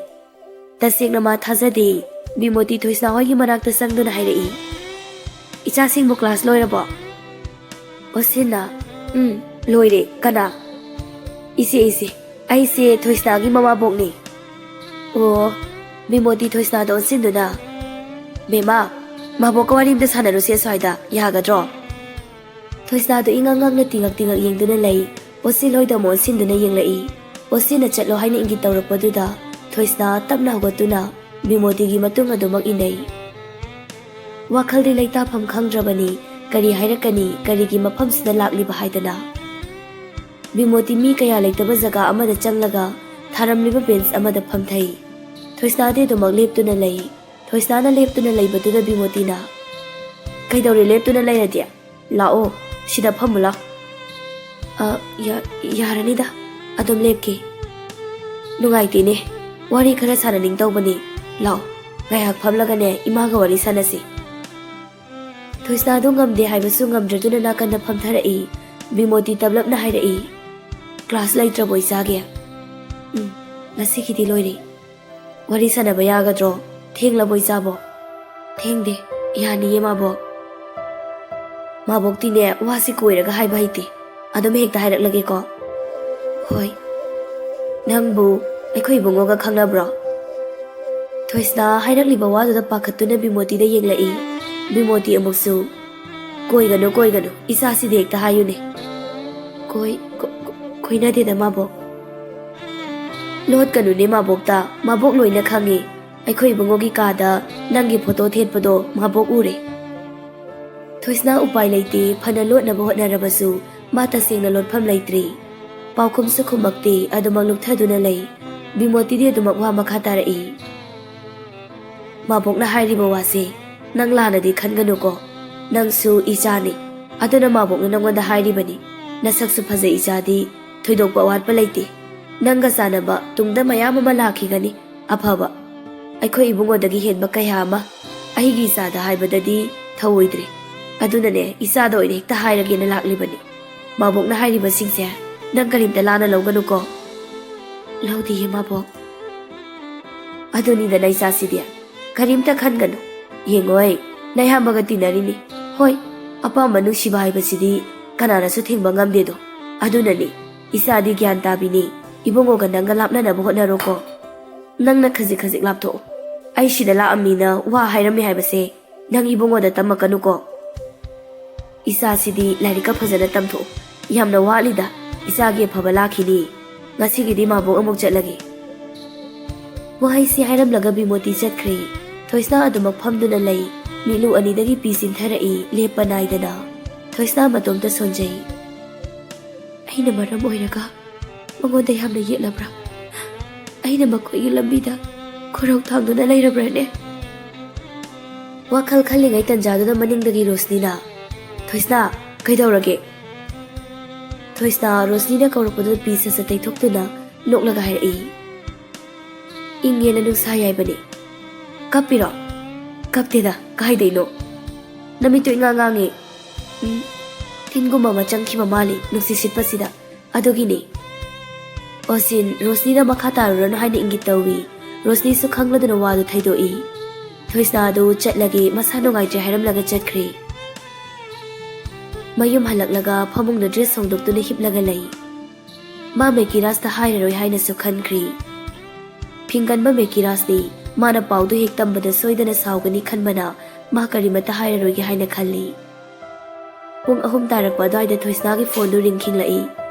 ꯇꯁꯦꯡꯅ ꯃꯥ ꯊꯥꯖꯗꯦ꯫ ꯕꯤꯃꯣꯇꯤ ꯊꯣꯏꯁꯅꯥ ꯍꯣꯏꯒꯤ ꯃꯅꯥꯛꯇ ꯆꯪꯗꯨꯅ ꯍꯥꯏꯔꯛꯏ, "ꯏꯆꯥꯁꯤꯡꯕꯨ ꯀ꯭ꯂꯥꯁ ꯂꯣꯏꯔꯕꯣ?" ꯑꯣꯁꯤꯟꯅ, "ꯎꯝ, ꯂꯣꯏꯔꯦ꯫ ꯀꯅꯥ?" "ꯏꯆꯦ, ꯏꯆꯦ, ꯑꯩꯁꯦ ꯊꯣꯏꯁꯅꯥꯒꯤ ꯃꯃꯥꯕꯣꯛꯅꯤ"꯫ ꯑꯣ꯫ ꯕꯤꯃꯣꯇꯤ ꯊꯣꯏꯁꯅꯥꯗ ꯑꯣꯟꯁꯤꯟꯗꯨꯅ, "ꯕꯦꯝꯃ, ꯃꯥꯕꯣꯛꯀ ꯋꯥꯔꯤ ꯑꯝꯇ ꯁꯥꯟꯅꯔꯨꯁꯦ ꯑꯁ꯭ꯋꯥꯏꯗ, ꯌꯥꯒꯗ꯭ꯔꯣ?" ꯊꯣꯏꯁꯅꯥꯗꯨ ꯏꯉꯛ ꯉꯛꯅ ꯇꯤꯉꯛ ꯇꯤꯉꯛ ꯌꯦꯡꯗꯨꯅ ꯂꯩ꯫ ꯑꯣꯁꯤꯟ ꯍꯣꯏꯗ ꯑꯃꯨꯛ ꯑꯣꯟꯁꯤꯟꯗꯨꯅ ꯌꯦꯡꯂꯛꯏ꯫ ꯑꯣꯁꯤꯟꯅ ꯆꯠꯂꯣ ꯍꯥꯏꯅ ꯏꯪꯒꯤꯠ ꯇꯧꯔꯛꯄꯗꯨꯗ ꯊꯣꯏꯁꯅꯥ ꯇꯞꯅ ꯍꯧꯒꯠꯇꯨꯅ ꯕꯤꯃꯣꯇꯤꯒꯤ ꯃꯇꯨꯡ ꯑꯗꯨꯃꯛ ꯏꯟꯅꯩ꯫ ꯋꯥꯈꯜꯗꯤ ꯂꯩꯇꯥꯐꯝ ꯈꯪꯗ꯭ꯔꯕꯅꯤ꯫ ꯀꯔꯤ ꯍꯥꯏꯔꯛꯀꯅꯤ, ꯀꯔꯤꯒꯤ ꯃꯐꯝꯁꯤꯗ ꯂꯥꯛꯂꯤꯕ ꯍꯥꯏꯗꯅ꯫ ꯕꯤꯃꯣꯇꯤ ꯃꯤ ꯀꯌꯥ ꯂꯩꯇꯕ ꯖꯒꯥ ꯑꯃꯗ ꯆꯪꯂꯒ ꯊꯥꯔꯝꯂꯤꯕ ꯕꯦꯟꯆ ꯑꯃꯗ ꯐꯝꯊꯩ꯫ ꯊꯣꯏꯁꯅꯥꯗꯤ ꯑꯗꯨꯃꯛ ꯂꯦꯞꯇꯨꯅ ꯂꯩ꯫ ꯊꯣꯏꯁꯅꯥꯅ ꯂꯦꯞꯇꯨꯅ ꯂꯩꯕꯗꯨꯗ ꯕꯤꯃꯣꯇꯤꯅ, "ꯀꯩꯗꯧꯔꯦ ꯂꯦꯞꯇꯨꯅ ꯂꯩꯔꯗꯤ? ꯂꯥꯛꯑꯣ, ꯁꯤꯗ ꯐꯝꯃꯨ ꯂꯥꯎ꯫" "ꯑ, ꯌꯥ-, ꯌꯥꯔꯅꯤꯗ, ꯑꯗꯨꯝ ꯂꯦꯞꯀꯦ꯫" "ꯅꯨꯡꯉꯥꯏꯇꯦꯅꯦ, ꯋꯥꯔꯤ ꯈꯔ ꯁꯥꯟꯅꯅꯤꯡ ꯇꯧꯕꯅꯦ꯫ ꯂꯥꯛꯑꯣ, ꯉꯥꯏꯍꯥꯛ ꯐꯝꯂꯒꯅꯦ ꯏꯃꯥꯒ ꯋꯥꯔꯤ ꯁꯥꯟꯅꯁꯤ꯫" ꯊꯣꯏꯁꯅꯥꯗꯣ ꯉꯝꯗꯦ ꯍꯥꯏꯕꯁꯨ ꯉꯝꯗ꯭ꯔꯗꯨꯅ ꯅꯥꯀꯟꯗ ꯐꯝꯊꯔꯛꯏ꯫ ꯕꯤꯃꯣꯇꯤ ꯇꯞꯂꯞꯅ ꯍꯥꯏꯔꯛꯏ, "ꯀ꯭ꯂꯥꯁ ꯂꯩꯇ꯭ꯔꯕꯣ ꯏꯆꯥꯒꯤ?" "ꯎꯝ, ꯉꯁꯤꯒꯤꯗꯤ ꯂꯣꯏꯔꯦ꯫ ꯋꯥꯔꯤ ꯁꯥꯟꯅꯕ ꯌꯥꯒꯗ꯭ꯔꯣ? ꯊꯦꯡꯂꯕꯣ ꯏꯆꯥꯕꯣ?" "ꯊꯦꯡꯗꯦ, ꯌꯥꯅꯤꯌꯦ ꯃꯥꯕꯣꯛ꯫" "ꯃꯥꯕꯣꯛꯇꯤꯅꯦ ꯋꯥꯁꯤ ꯀꯣꯏꯔꯒ ꯍꯥꯏꯕ ꯍꯩꯇꯦ꯫ ꯑꯗꯨꯝ ꯍꯦꯛꯇ ꯍꯥꯏꯔꯛꯂꯒꯦꯀꯣ꯫" "ꯍꯣꯏ꯫" "ꯅꯪꯕꯨ ꯑꯩꯈꯣꯏ ꯏꯕꯨꯡꯉꯣꯒ ꯈꯪꯅꯕ꯭ꯔꯣ?" ꯊꯣꯏꯁꯅꯥ ꯍꯥꯏꯔꯛꯂꯤꯕ ꯋꯥꯗꯨꯗ ꯄꯥꯈꯠꯇꯨꯅ ꯕꯤꯃꯣꯇꯤꯗ ꯌꯦꯡꯂꯛꯏ꯫ ꯕꯤꯃꯣꯇꯤ ꯑꯃꯨꯛꯁꯨ, "ꯀꯣꯏꯒꯅꯨ, ꯀꯣꯏꯒꯅꯨ, ꯏꯆꯥꯁꯤꯗ ꯍꯦꯛꯇ ꯍꯥꯏꯌꯨꯅꯦ꯫" "ꯀꯣꯏ-, ꯀꯣ-, ꯀꯣ-, ꯀꯣꯏꯅꯗꯦꯗ ꯃꯥꯕꯣꯛ꯫" "ꯂꯣꯠꯀꯅꯨꯅꯦ ꯃꯥꯕꯣꯛꯇ, ꯃꯥꯕꯣꯛ ꯂꯣꯏꯅ ꯈꯪꯉꯤ꯫ ꯑꯩꯈꯣꯏ ꯏꯕꯨꯡꯉꯣꯒꯤ ꯀꯥꯗ ꯅꯪꯒꯤ ꯐꯣꯇꯣ ꯊꯦꯠꯄꯗꯣ ꯃꯥꯕꯣꯛ ꯎꯔꯦ꯫" ꯊꯣꯏꯁꯅꯥ ꯎꯄꯥꯏ ꯂꯩꯇꯦ, ꯐꯅ ꯂꯣꯠꯅꯕ ꯍꯣꯠꯅꯔꯕꯁꯨ ꯃꯥ ꯇꯁꯦꯡꯅ ꯂꯣꯠꯐꯝ ꯂꯩꯇ꯭ꯔꯦ꯫ ꯄꯥꯎꯈꯨꯝꯁꯨ ꯈꯨꯝꯃꯛꯇꯦ, ꯑꯗꯨꯃꯛ ꯂꯨꯞꯊꯗꯨꯅ ꯂꯩ꯫ ꯕꯤꯃꯣꯇꯤꯗꯤ ꯑꯗꯨꯃꯛ ꯋꯥ ꯃꯈꯥ ꯇꯥꯔꯛꯏ꯫ "ꯃꯥꯕꯣꯛꯅ ꯍꯥꯏꯔꯤꯕ ꯋꯥꯁꯦ ꯅꯪ ꯂꯥꯟꯅꯗꯤ ꯈꯟꯒꯅꯨꯀꯣ꯫ ꯅꯪꯁꯨ ꯏꯆꯥꯅꯤ, ꯑꯗꯨꯅ ꯃꯥꯕꯣꯛꯅ ꯅꯪꯉꯣꯟꯗ ꯍꯥꯏꯔꯤꯕꯅꯤ꯫ ꯅꯁꯛꯁꯨ ꯐꯖꯩ ꯏꯆꯥꯗꯤ, ꯊꯣꯏꯗꯣꯛꯄ ꯑꯋꯥꯠꯄ ꯂꯩꯇꯦ꯫ ꯅꯪꯒ ꯆꯥꯟꯅꯕ ꯇꯨꯡꯗ ꯃꯌꯥꯝ ꯑꯃ ꯂꯥꯛꯈꯤꯒꯅꯤ, ꯑꯐꯕ꯫ ꯑꯩꯈꯣꯏ ꯏꯕꯨꯡꯉꯣꯗꯒꯤ ꯍꯦꯟꯕ ꯀꯌꯥ ꯑꯃ꯫ ꯑꯩꯒꯤ ꯏꯆꯥꯗ ꯍꯥꯏꯕꯗꯗꯤ ꯊꯧꯑꯣꯏꯗ꯭ꯔꯦ꯫ ꯑꯗꯨꯅꯅꯦ, ꯏꯆꯥꯗ ꯑꯣꯏꯅ ꯍꯦꯛꯇ ꯍꯥꯏꯔꯒꯦꯅ ꯂꯥꯛꯂꯤꯕꯅꯤ꯫ ꯃꯥꯕꯣꯛꯅ ꯍꯥꯏꯔꯤꯕꯁꯤꯡꯁꯦ ꯅꯪ ꯀꯔꯤꯝꯇ ꯂꯥꯟꯅ ꯂꯧꯒꯅꯨꯀꯣ꯫" "ꯂꯧꯗꯤꯌꯦ ꯃꯥꯕꯣꯛ꯫" "ꯑꯗꯨꯅꯤꯗꯅ ꯏꯆꯥꯁꯤꯗꯤ, ꯀꯔꯤꯝꯇ ꯈꯟꯒꯅꯨ꯫ ꯌꯦꯡꯉꯣꯏ, ꯅꯌꯥꯝꯕꯒ ꯇꯤꯟꯅꯔꯤꯅꯤ꯫ ꯍꯣꯏ, ꯑꯄꯥꯝꯕ ꯅꯨꯡꯁꯤꯕ ꯍꯥꯏꯕꯁꯤꯗꯤ ꯀꯅꯥꯅꯁꯨ ꯊꯤꯡꯕ ꯉꯝꯗꯦꯗꯣ꯫ ꯑꯗꯨꯅꯅꯤ, ꯏꯆꯥꯗꯤ ꯒ꯭ꯌꯥꯟ ꯇꯥꯕꯤꯅꯤ꯫ ꯏꯕꯨꯡꯉꯣꯒ ꯅꯪꯒ ꯂꯥꯞꯅꯅꯕ ꯍꯣꯠꯅꯔꯣꯀꯣ꯫ ꯅꯪꯅ ꯈꯖꯤꯛ ꯈꯖꯤꯛ ꯂꯥꯞꯊꯣꯛꯑꯣ꯫ ꯑꯩ ꯁꯤꯗ ꯂꯥꯛꯑꯝꯃꯤꯅ ꯋꯥ ꯍꯥꯏꯔꯝꯃꯤ ꯍꯥꯏꯕꯁꯦ ꯅꯪ ꯏꯕꯨꯡꯉꯣꯗ ꯇꯝꯃꯛꯀꯅꯨꯀꯣ꯫ ꯏꯆꯥꯁꯤꯗꯤ ꯂꯥꯏꯔꯤꯛꯀ ꯐꯖꯅ ꯇꯝꯊꯣꯛꯎ꯫ ꯌꯥꯝꯅ ꯋꯥꯠꯂꯤꯗ, ꯏꯆꯥꯒꯤ ꯑꯐꯕ ꯂꯥꯛꯈꯤꯅꯤ꯫ ꯉꯁꯤꯒꯤꯗꯤ ꯃꯥꯕꯣꯛ ꯑꯃꯨꯛ ꯆꯠꯂꯒꯦ꯫" ꯋꯥꯍꯩꯁꯤ ꯍꯥꯏꯔꯝꯂꯒ ꯕꯤꯃꯣꯇꯤ ꯆꯠꯈ꯭ꯔꯦ꯫ ꯊꯣꯏꯁꯅꯥ ꯑꯗꯨꯃꯛ ꯐꯝꯗꯨꯅ ꯂꯩ꯫ ꯃꯤꯠꯂꯨ ꯑꯅꯤꯗꯒꯤ ꯄꯤ ꯆꯤꯟꯊꯔꯛꯏ, ꯂꯦꯞꯄ ꯅꯥꯏꯗꯅ꯫ ꯊꯣꯏꯁꯅꯥ ꯃꯇꯣꯝꯇ ꯁꯣꯟꯖꯩ꯫ "ꯑꯩꯅ ꯃꯔꯝ ꯑꯣꯏꯔꯒ ꯃꯉꯣꯟꯗ ꯌꯥꯝꯅ ꯌꯦꯠꯂꯕ꯭ꯔꯥ? ꯑꯩꯅ ꯃꯈꯣꯏꯒꯤ ꯂꯝꯕꯤꯗ ꯈꯨꯔꯧ ꯊꯥꯡꯗꯨꯅ ꯂꯩꯔꯕ꯭ꯔꯥꯅꯦ?" ꯋꯥꯈꯜ ꯈꯜꯂꯤꯉꯩ ꯇꯟꯖꯥꯗꯨꯗ ꯃꯅꯤꯡꯗꯒꯤ ꯔꯣꯁꯅꯤꯅ, "ꯊꯣꯏꯁꯅꯥ, ꯀꯩꯗꯧꯔꯒꯦ?" ꯊꯣꯏꯁꯅꯥ ꯔꯣꯁꯅꯤꯅ ꯀꯧꯔꯛꯄꯗꯨꯗ ꯄꯤ ꯁꯠ ꯁꯠ ꯇꯩꯊꯣꯛꯇꯨꯅ ꯅꯣꯛꯂꯒ ꯍꯥꯏꯔꯛꯏ, "ꯏꯪꯉꯦꯅ ꯅꯨꯡꯁꯥ ꯌꯥꯏꯕꯅꯦ꯫ ꯀꯞꯄꯤꯔꯣ?" "ꯀꯞꯇꯦꯗ, ꯀꯥꯏꯗꯩꯅꯣ? ꯅꯃꯤꯠꯇꯨ ꯏꯉꯥꯡ ꯉꯥꯡꯉꯦ꯫ ꯎꯝ, ꯇꯤꯟꯒꯨꯝꯕ ꯑꯃ ꯆꯪꯈꯤꯕ ꯃꯥꯜꯂꯤ ꯅꯨꯡꯁꯤꯠ ꯁꯤꯠꯄꯁꯤꯗ꯫ ꯑꯗꯨꯒꯤꯅꯤ꯫" ꯑꯣꯁꯤꯟ ꯔꯣꯁꯅꯤꯗ ꯃꯈꯥ ꯇꯥꯔꯨꯔꯅꯨ ꯍꯥꯏꯅ ꯏꯪꯒꯤꯠ ꯇꯧꯏ꯫ ꯔꯣꯁꯅꯤꯁꯨ ꯈꯪꯂꯗꯨꯅ ꯋꯥꯗꯨ ꯊꯩꯗꯣꯛꯏ꯫ ꯊꯣꯏꯁꯅꯥꯗꯨ ꯆꯠꯂꯒꯦ, ꯃꯁꯥ ꯅꯨꯡꯉꯥꯏꯇ꯭ꯔꯦ ꯍꯥꯏꯔꯝꯂꯒ ꯆꯠꯈ꯭ꯔꯦ꯫ ꯃꯌꯨꯝ ꯍꯜꯂꯛꯂꯒ ꯐꯃꯨꯡꯗ ꯗ꯭ꯔꯦꯁ ꯍꯣꯡꯗꯣꯛꯇꯨꯅ ꯍꯤꯞꯂꯒ ꯂꯩ꯫ ꯃꯥ ꯃꯦꯀꯤꯔꯥꯖꯇ ꯍꯥꯏꯔꯔꯣꯏ ꯍꯥꯏꯅꯁꯨ ꯈꯟꯈ꯭ꯔꯤ꯫ ꯐꯤꯡꯒꯟꯕ ꯃꯦꯀꯤꯔꯥꯖꯅꯤ꯫ ꯃꯥꯅ ꯄꯥꯎꯗꯨ ꯍꯦꯛ ꯇꯝꯕꯗ ꯁꯣꯏꯗꯅ ꯁꯥꯎꯒꯅꯤ ꯈꯟꯕꯅ ꯃꯥ ꯀꯔꯤꯃꯠꯇ ꯍꯥꯏꯔꯔꯣꯏꯒꯦ ꯍꯥꯏꯅ ꯈꯜꯂꯤ꯫ ꯄꯨꯡ ꯑꯍꯨꯝ ꯇꯥꯔꯛꯄ ꯑꯗꯨꯋꯥꯏꯗ ꯊꯣꯏꯁꯅꯥꯒꯤ ꯐꯣꯟꯗꯨ ꯔꯤꯡ ꯈꯤꯡꯂꯛꯏ꯫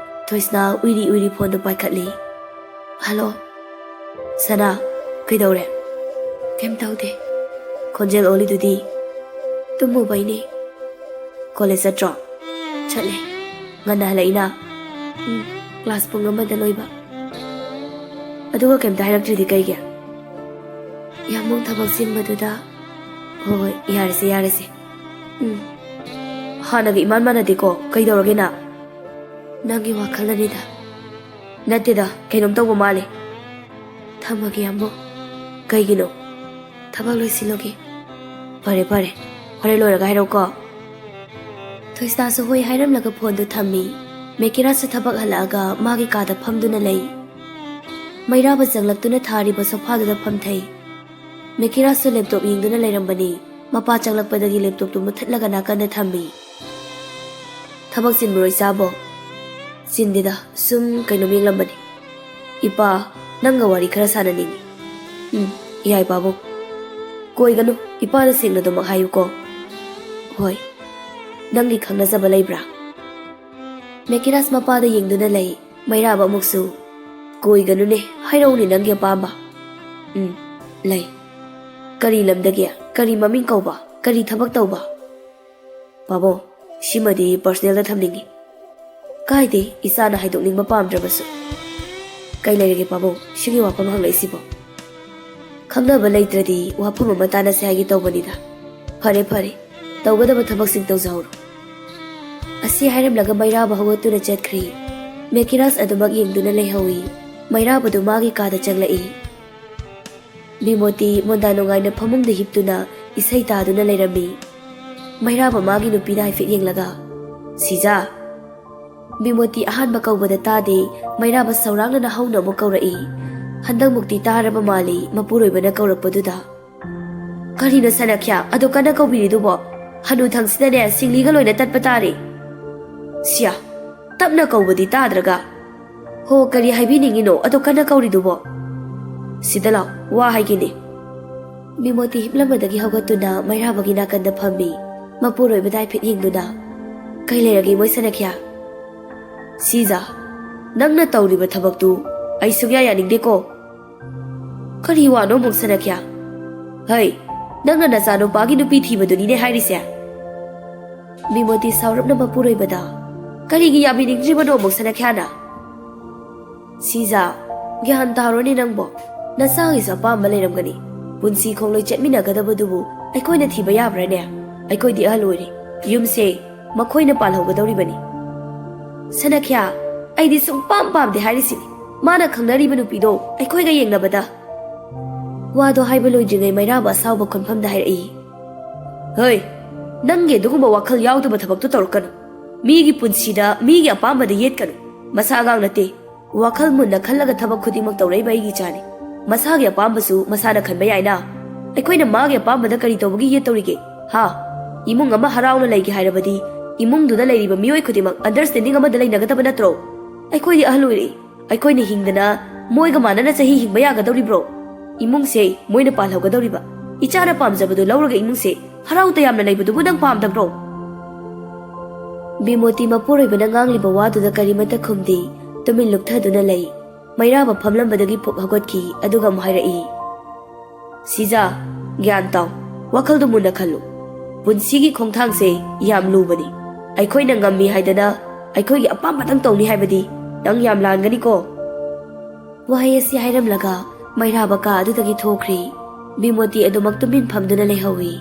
ꯊꯣꯏꯁꯅꯥ ꯎꯏꯔꯤ ꯎꯏꯔꯤ ꯐꯣꯟꯗꯨ ꯄꯥꯏꯈꯠꯂꯤ꯫ "ꯍꯜꯂꯣ꯫ ꯁꯅꯥ, ꯀꯩꯗꯧꯔꯦ?" "ꯀꯩꯝ ꯇꯧꯗꯦ꯫" "ꯈꯣꯟꯖꯦꯜ ꯑꯣꯜꯂꯤꯗꯨꯗꯤ?" "ꯇꯨꯝꯃꯨꯕꯩꯅꯦ꯫" "ꯀꯣꯂꯦꯖ ꯆꯠꯇ꯭ꯔꯣ?" "ꯆꯠꯂꯦ꯫" "ꯉꯟꯅ ꯍꯜꯂꯛꯏꯅ?" "ꯎꯝ, ꯀ꯭ꯂꯥꯁ ꯄꯨꯡ ꯑꯃꯗ ꯂꯣꯏꯕ꯫" "ꯑꯗꯨꯒ ꯀꯩꯝꯇ ꯍꯥꯏꯔꯛꯇ꯭ꯔꯤꯗꯤ ꯀꯩꯒꯤ?" "ꯌꯥꯝꯕꯨꯡ ꯊꯕꯛ ꯆꯤꯟꯕꯗꯨꯗ꯫" "ꯍꯣꯏ ꯍꯣꯏ, ꯌꯥꯔꯦꯁꯦ, ꯌꯥꯔꯦꯁꯦ꯫ ꯎꯝ, ꯍꯥꯟꯅꯒ ꯏꯃꯥꯟ ꯃꯥꯟꯅꯗꯦꯀꯣ꯫ ꯀꯩꯗꯧꯔꯒꯦ ꯅꯪ?" "ꯅꯪꯒꯤ ꯋꯥꯈꯜꯅꯅꯤꯗ꯫" "ꯅꯠꯇꯦꯗ, ꯀꯩꯅꯣꯝ ꯇꯧꯕ ꯃꯥꯜꯂꯦ꯫" "ꯊꯝꯃꯒꯦ, ꯌꯥꯝꯕꯨꯡ꯫" "ꯀꯩꯒꯤꯅꯣ?" "ꯊꯕꯛ ꯂꯣꯏꯁꯤꯜꯂꯨꯒꯦ꯫" "ꯐꯔꯦ, ꯐꯔꯦ꯫ ꯍꯣꯔꯦꯟ ꯂꯣꯏꯔꯒ ꯍꯥꯏꯔꯛꯎꯀꯣ꯫" ꯊꯣꯏꯁꯅꯥꯁꯨ ꯍꯣꯏ ꯍꯥꯏꯔꯝꯂꯒ ꯐꯣꯟꯗꯨ ꯊꯝꯃꯤ꯫ ꯃꯦꯀꯤꯔꯥꯁꯁꯨ ꯊꯕꯛ ꯍꯜꯂꯛꯑꯒ ꯃꯥꯒꯤ ꯀꯥꯗ ꯐꯝꯗꯨꯅ ꯂꯩ꯫ ꯃꯩꯔꯥꯕ ꯆꯪꯂꯛꯇꯨꯅ ꯊꯥꯔꯤꯕ ꯁꯣꯐꯥꯗꯨꯗ ꯐꯝꯊꯩ꯫ ꯃꯦꯀꯤꯔꯥꯁꯁꯨ ꯂꯦꯞꯇꯣꯞ ꯌꯦꯡꯗꯨꯅ ꯂꯩꯔꯝꯕꯅꯤ꯫ ꯃꯄꯥ ꯆꯪꯂꯛꯄꯗꯒꯤ ꯂꯦꯞꯇꯣꯞꯇꯨ ꯃꯨꯠꯊꯠꯂꯒ ꯅꯥꯀꯟꯗ ꯊꯝꯃꯤ꯫ "ꯊꯕꯛ ꯆꯤꯟꯕ꯭ꯔꯣ, ꯏꯆꯥꯕꯣ?" "ꯆꯤꯟꯗꯦꯗ, ꯁꯨꯝ ꯀꯩꯅꯣꯝ ꯌꯦꯡꯂꯝꯕꯅꯤ꯫ ꯏꯄꯥ, ꯅꯪꯒ ꯋꯥꯔꯤ ꯈꯔ ꯁꯥꯟꯅꯅꯤꯡꯉꯤ꯫" "ꯎꯝ, ꯌꯥꯏ ꯄꯥꯕꯨꯡ꯫" "ꯀꯣꯏꯒꯅꯨ, ꯏꯄꯥꯗ ꯁꯦꯡꯅꯗꯨꯃꯛ ꯍꯥꯏꯌꯨꯀꯣ꯫" "ꯍꯣꯏ꯫ ꯅꯪꯒꯤ ꯈꯪꯅꯖꯕ ꯂꯩꯕ꯭ꯔꯥ?" ꯃꯦꯀꯤꯔꯥꯁ ꯃꯄꯥꯗ ꯌꯦꯡꯗꯨꯅ ꯂꯩ꯫ ꯃꯩꯔꯥꯕ ꯑꯃꯨꯛꯁꯨ, "ꯀꯣꯏꯒꯅꯨꯅꯦ, ꯍꯥꯏꯔꯛꯎꯅꯦ ꯅꯪꯒꯤ ꯑꯄꯥꯝꯕ꯫" "ꯎꯝ, ꯂꯩ꯫" "ꯀꯔꯤ ꯂꯝꯗꯒꯤ? ꯀꯔꯤ ꯃꯃꯤꯡ ꯀꯧꯕ? ꯀꯔꯤ ꯊꯕꯛ ꯇꯧꯕ?" "ꯄꯥꯕꯨꯡ, ꯁꯤꯃꯗꯤ ꯄꯔꯁꯅꯦꯜꯗ ꯊꯝꯅꯤꯡꯉꯤ꯫" "ꯀꯥꯏꯗꯦ, ꯏꯆꯥꯅ ꯍꯥꯏꯗꯣꯛꯅꯤꯡꯕ ꯄꯥꯝꯗ꯭ꯔꯕꯁꯨ꯫" "ꯀꯩ ꯂꯩꯔꯒꯦ ꯄꯥꯕꯨꯡ, ꯁꯤꯒꯤ ꯋꯥꯐꯝ ꯍꯪꯂꯛꯏꯁꯤꯕꯣ?" "ꯈꯪꯅꯕ ꯂꯩꯇ꯭ꯔꯗꯤ ꯋꯥꯐꯝ ꯑꯃ ꯇꯥꯟꯅꯁꯦ ꯍꯥꯏꯒꯦ ꯇꯧꯕꯅꯤꯗ꯫" "ꯐꯔꯦ, ꯐꯔꯦ, ꯇꯧꯒꯗꯕ ꯊꯕꯛꯁꯤꯡ ꯇꯧꯖꯍꯧꯔꯣ"꯫ ꯑꯁꯤ ꯍꯥꯏꯔꯝꯂꯒ ꯃꯩꯔꯥꯕ ꯍꯧꯒꯠꯇꯨꯅ ꯆꯠꯈ꯭ꯔꯤ꯫ ꯃꯦꯀꯤꯔꯥꯁ ꯑꯗꯨꯃꯛ ꯌꯦꯡꯗꯨꯅ ꯂꯩꯍꯧꯏ꯫ ꯃꯩꯔꯥꯕꯗꯨ ꯃꯥꯒꯤ ꯀꯥꯗ ꯆꯪꯂꯛꯏ꯫ ꯕꯤꯃꯣꯇꯤ ꯃꯣꯟꯗꯥ ꯅꯨꯡꯉꯥꯏꯅ ꯐꯃꯨꯡꯗ ꯍꯤꯞꯇꯨꯅ ꯏꯁꯩ ꯇꯥꯗꯨꯅ ꯂꯩꯔꯝꯃꯤ꯫ ꯃꯩꯔꯥꯕ ꯃꯥꯒꯤ ꯅꯨꯄꯤꯗ ꯍꯥꯏꯐꯦꯠ ꯌꯦꯡꯂꯒ, "ꯁꯤꯖꯥ!" ꯕꯤꯃꯣꯇꯤ ꯑꯍꯥꯟꯕ ꯀꯧꯕꯗ ꯇꯥꯗꯦ, ꯃꯩꯔꯥꯕ ꯁꯧꯔꯥꯡꯅꯅ ꯍꯧꯅ ꯑꯃꯨꯛ ꯀꯧꯔꯛꯏ꯫ ꯍꯟꯗꯛꯃꯨꯛꯇꯤ ꯇꯥꯔꯕ ꯃꯥꯜꯂꯤ ꯃꯄꯨꯔꯣꯏꯕꯅ ꯀꯧꯔꯛꯄꯗꯨꯗ꯫ "ꯀꯔꯤꯅꯣ ꯁꯅꯈ꯭ꯌꯥ, ꯑꯗꯨ ꯀꯟꯅ ꯀꯧꯕꯤꯔꯤꯗꯨꯕꯣ? ꯍꯅꯨꯊꯪꯁꯤꯗꯅꯦ ꯁꯤꯡꯂꯤꯒ ꯂꯣꯏꯅ ꯇꯠꯄ ꯇꯥꯔꯦ"꯫ "ꯁꯤꯌꯥ, ꯇꯞꯅ ꯀꯧꯕꯗꯤ ꯇꯥꯗ꯭ꯔꯒ"꯫ "ꯍꯣ, ꯀꯔꯤ ꯍꯥꯏꯕꯤꯅꯤꯡꯉꯤꯅꯣ ꯑꯗꯨ ꯀꯟꯅ ꯀꯧꯔꯤꯗꯨꯕꯣ?" "ꯁꯤꯗ ꯂꯥꯎ, ꯋꯥ ꯍꯥꯏꯒꯦꯅꯦ"꯫ ꯕꯤꯃꯣꯇꯤ ꯍꯤꯞꯂꯝꯕꯗꯒꯤ ꯍꯧꯒꯠꯇꯨꯅ ꯃꯩꯔꯥꯕꯒꯤ ꯅꯥꯀꯟꯗ ꯐꯝꯃꯤ꯫ ꯃꯄꯨꯔꯣꯏꯕꯗ ꯍꯥꯏꯐꯦꯠ ꯌꯦꯡꯗꯨꯅ, "ꯀꯩ ꯂꯩꯔꯒꯦ ꯏꯃꯣꯏ ꯁꯅꯈ꯭ꯌꯥ?" "ꯁꯤꯖꯥ, ꯅꯪꯅ ꯇꯧꯔꯤꯕ ꯊꯕꯛꯇꯨ ꯑꯩ ꯁꯨꯛꯌꯥ ꯌꯥꯅꯤꯡꯗꯦꯀꯣ"꯫ "ꯀꯔꯤ ꯋꯥꯅꯣ ꯑꯃꯨꯛ ꯁꯅꯈ꯭ꯌꯥ?" "ꯍꯩ, ꯅꯪꯅ ꯅꯆꯥꯅꯨꯄꯥꯒꯤ ꯅꯨꯄꯤ ꯊꯤꯕꯗꯨꯅꯤꯅꯦ ꯍꯥꯏꯔꯤꯁꯦ"꯫ ꯕꯤꯃꯣꯇꯤ ꯁꯥꯎꯔꯞꯅ ꯃꯄꯨꯔꯣꯏꯕꯗ, "ꯀꯔꯤꯒꯤ ꯌꯥꯕꯤꯅꯤꯡꯗ꯭ꯔꯤꯕꯅꯣ ꯑꯃꯨꯛ ꯁꯅꯈ꯭ꯌꯥꯅ?" "ꯁꯤꯖꯥ, ꯒ꯭ꯌꯥꯟ ꯇꯥꯔꯣꯅꯦ ꯅꯪꯕꯣ꯫ ꯅꯆꯥꯒꯤꯁꯨ ꯑꯄꯥꯝꯕ ꯂꯩꯔꯝꯒꯅꯤ꯫ ꯄꯨꯟꯁꯤ ꯈꯣꯡꯂꯣꯏ ꯆꯠꯃꯤꯟꯅꯒꯗꯕꯗꯨꯕꯨ ꯑꯩꯈꯣꯏꯅ ꯊꯤꯕ ꯌꯥꯕ꯭ꯔꯥꯅꯦ? ꯑꯩꯈꯣꯏꯗꯤ ꯑꯍꯜ ꯑꯣꯏꯔꯦ꯫ ꯌꯨꯝꯁꯦ ꯃꯈꯣꯏꯅ ꯄꯥꯜꯍꯧꯒꯗꯧꯔꯤꯕꯅꯤ"꯫ "ꯁꯅꯈ꯭ꯌꯥ, ꯑꯩꯗꯤ ꯁꯨꯡꯄꯥꯝ ꯄꯥꯝꯗꯦ ꯍꯥꯏꯔꯤꯁꯤꯅꯤ꯫ ꯃꯥꯅ ꯈꯪꯅꯔꯤꯕ ꯅꯨꯄꯤꯗꯣ ꯑꯩꯈꯣꯏꯒ ꯌꯦꯡꯅꯕꯗ"꯫ ꯋꯥꯗꯣ ꯍꯥꯏꯕ ꯂꯣꯏꯗ꯭ꯔꯤꯉꯩ ꯃꯩꯔꯥꯕ ꯑꯁꯥꯎꯕ ꯈꯣꯟꯐꯝꯗ ꯍꯥꯏꯔꯛꯏ, "ꯍꯩ, ꯅꯪꯒꯤ ꯑꯗꯨꯒꯨꯝꯕ ꯋꯥꯈꯜ ꯌꯥꯎꯗꯕ ꯊꯕꯛꯇꯣ ꯇꯧꯔꯛꯀꯅꯨ꯫ ꯃꯤꯒꯤ ꯄꯨꯟꯁꯤꯗ ꯃꯤꯒꯤ ꯑꯄꯥꯝꯕꯗ ꯌꯦꯠꯀꯅꯨ꯫ ꯃꯁꯥ ꯑꯉꯥꯡ ꯅꯠꯇꯦ꯫ ꯋꯥꯈꯜ ꯃꯨꯟꯅ ꯈꯜꯂꯒ ꯊꯕꯛ ꯈꯨꯗꯤꯡꯃꯛ ꯇꯧꯔꯛꯏꯕ ꯑꯩꯒꯤ ꯏꯆꯥꯅꯤ꯫ ꯃꯁꯥꯒꯤ ꯑꯄꯥꯝꯕꯁꯨ ꯃꯁꯥꯅ ꯈꯟꯕ ꯌꯥꯏꯅ꯫ ꯑꯩꯈꯣꯏꯅ ꯃꯥꯒꯤ ꯑꯄꯥꯝꯕꯗ ꯀꯔꯤ ꯇꯧꯕꯒꯤ ꯌꯦꯠꯇꯧꯔꯤꯒꯦ? ꯍꯥ? ꯏꯃꯨꯡ ꯑꯃ ꯍꯔꯥꯎꯅ ꯂꯩꯒꯦ ꯍꯥꯏꯔꯕꯗꯤ ꯏꯃꯨꯡꯗꯨꯗ ꯂꯩꯔꯤꯕ ꯃꯤꯑꯣꯏ ꯈꯨꯗꯤꯡꯃꯛ understanding ꯑꯃꯗ ꯂꯩꯅꯒꯗꯕ ꯅꯠꯇ꯭ꯔꯣ? ꯑꯩꯈꯣꯏꯗꯤ ꯑꯍꯜ ꯑꯣꯏꯔꯛꯏ꯫ ꯑꯩꯈꯣꯏꯅ ꯍꯤꯡꯗꯅ ꯃꯣꯏꯒ ꯃꯥꯟꯅꯅ ꯆꯍꯤ ꯍꯤꯡꯕ ꯌꯥꯒꯗꯧꯔꯤꯕ꯭ꯔꯣ? ꯏꯃꯨꯡꯁꯦ ꯃꯣꯏꯅ ꯄꯥꯜꯍꯧꯒꯗꯧꯔꯤꯕ꯫ ꯏꯆꯥꯅ ꯄꯥꯝꯖꯕꯗꯨ ꯂꯧꯔꯒ ꯏꯃꯨꯡꯁꯦ ꯍꯔꯥꯎ ꯇꯌꯥꯝꯅ ꯂꯩꯕꯗꯨꯕꯨ ꯅꯪ ꯄꯥꯝꯗꯕ꯭ꯔꯣ?" ꯕꯤꯃꯣꯇꯤ ꯃꯄꯨꯔꯣꯏꯕꯅ ꯉꯥꯡꯂꯤꯕ ꯋꯥꯗꯨꯗ ꯀꯔꯤꯃꯠꯇ ꯈꯨꯝꯗꯦ꯫ ꯇꯨꯃꯤꯟ ꯂꯨꯞꯊꯗꯨꯅ ꯂꯩ꯫ ꯃꯩꯔꯥꯕ ꯐꯝꯂꯝꯕꯗꯒꯤ ꯐꯨꯛ ꯍꯧꯒꯠꯈꯤ, ꯑꯗꯨꯒ ꯑꯃꯨꯛ ꯍꯥꯏꯔꯛꯏ, "ꯁꯤꯖꯥ, ꯒ꯭ꯌꯥꯟ ꯇꯥꯎ, ꯋꯥꯈꯜꯗꯨ ꯃꯨꯟꯅ ꯈꯜꯂꯨ꯫ ꯄꯨꯟꯁꯤꯒꯤ ꯈꯣꯡꯊꯥꯡꯁꯦ ꯌꯥꯝ ꯂꯨꯕꯅꯤ꯫ ꯑꯩꯈꯣꯏꯅ ꯉꯝꯃꯤ ꯍꯥꯏꯗꯅ ꯑꯩꯈꯣꯏꯒꯤ ꯑꯄꯥꯝꯕꯇꯪ ꯇꯧꯅꯤ ꯍꯥꯏꯕꯗꯤ ꯅꯪ ꯌꯥꯝ ꯂꯥꯟꯒꯅꯤꯀꯣ"꯫ ꯋꯥꯍꯩ ꯑꯁꯤ ꯍꯥꯏꯔꯝꯂꯒ ꯃꯩꯔꯥꯕ ꯀꯥ ꯑꯗꯨꯗꯒꯤ ꯊꯣꯛꯈ꯭ꯔꯦ꯫ ꯕꯤꯃꯣꯇꯤ ꯑꯗꯨꯃꯛ ꯇꯨꯃꯤꯟ ꯐꯝꯗꯨꯅ ꯂꯩꯍꯧꯏ꯫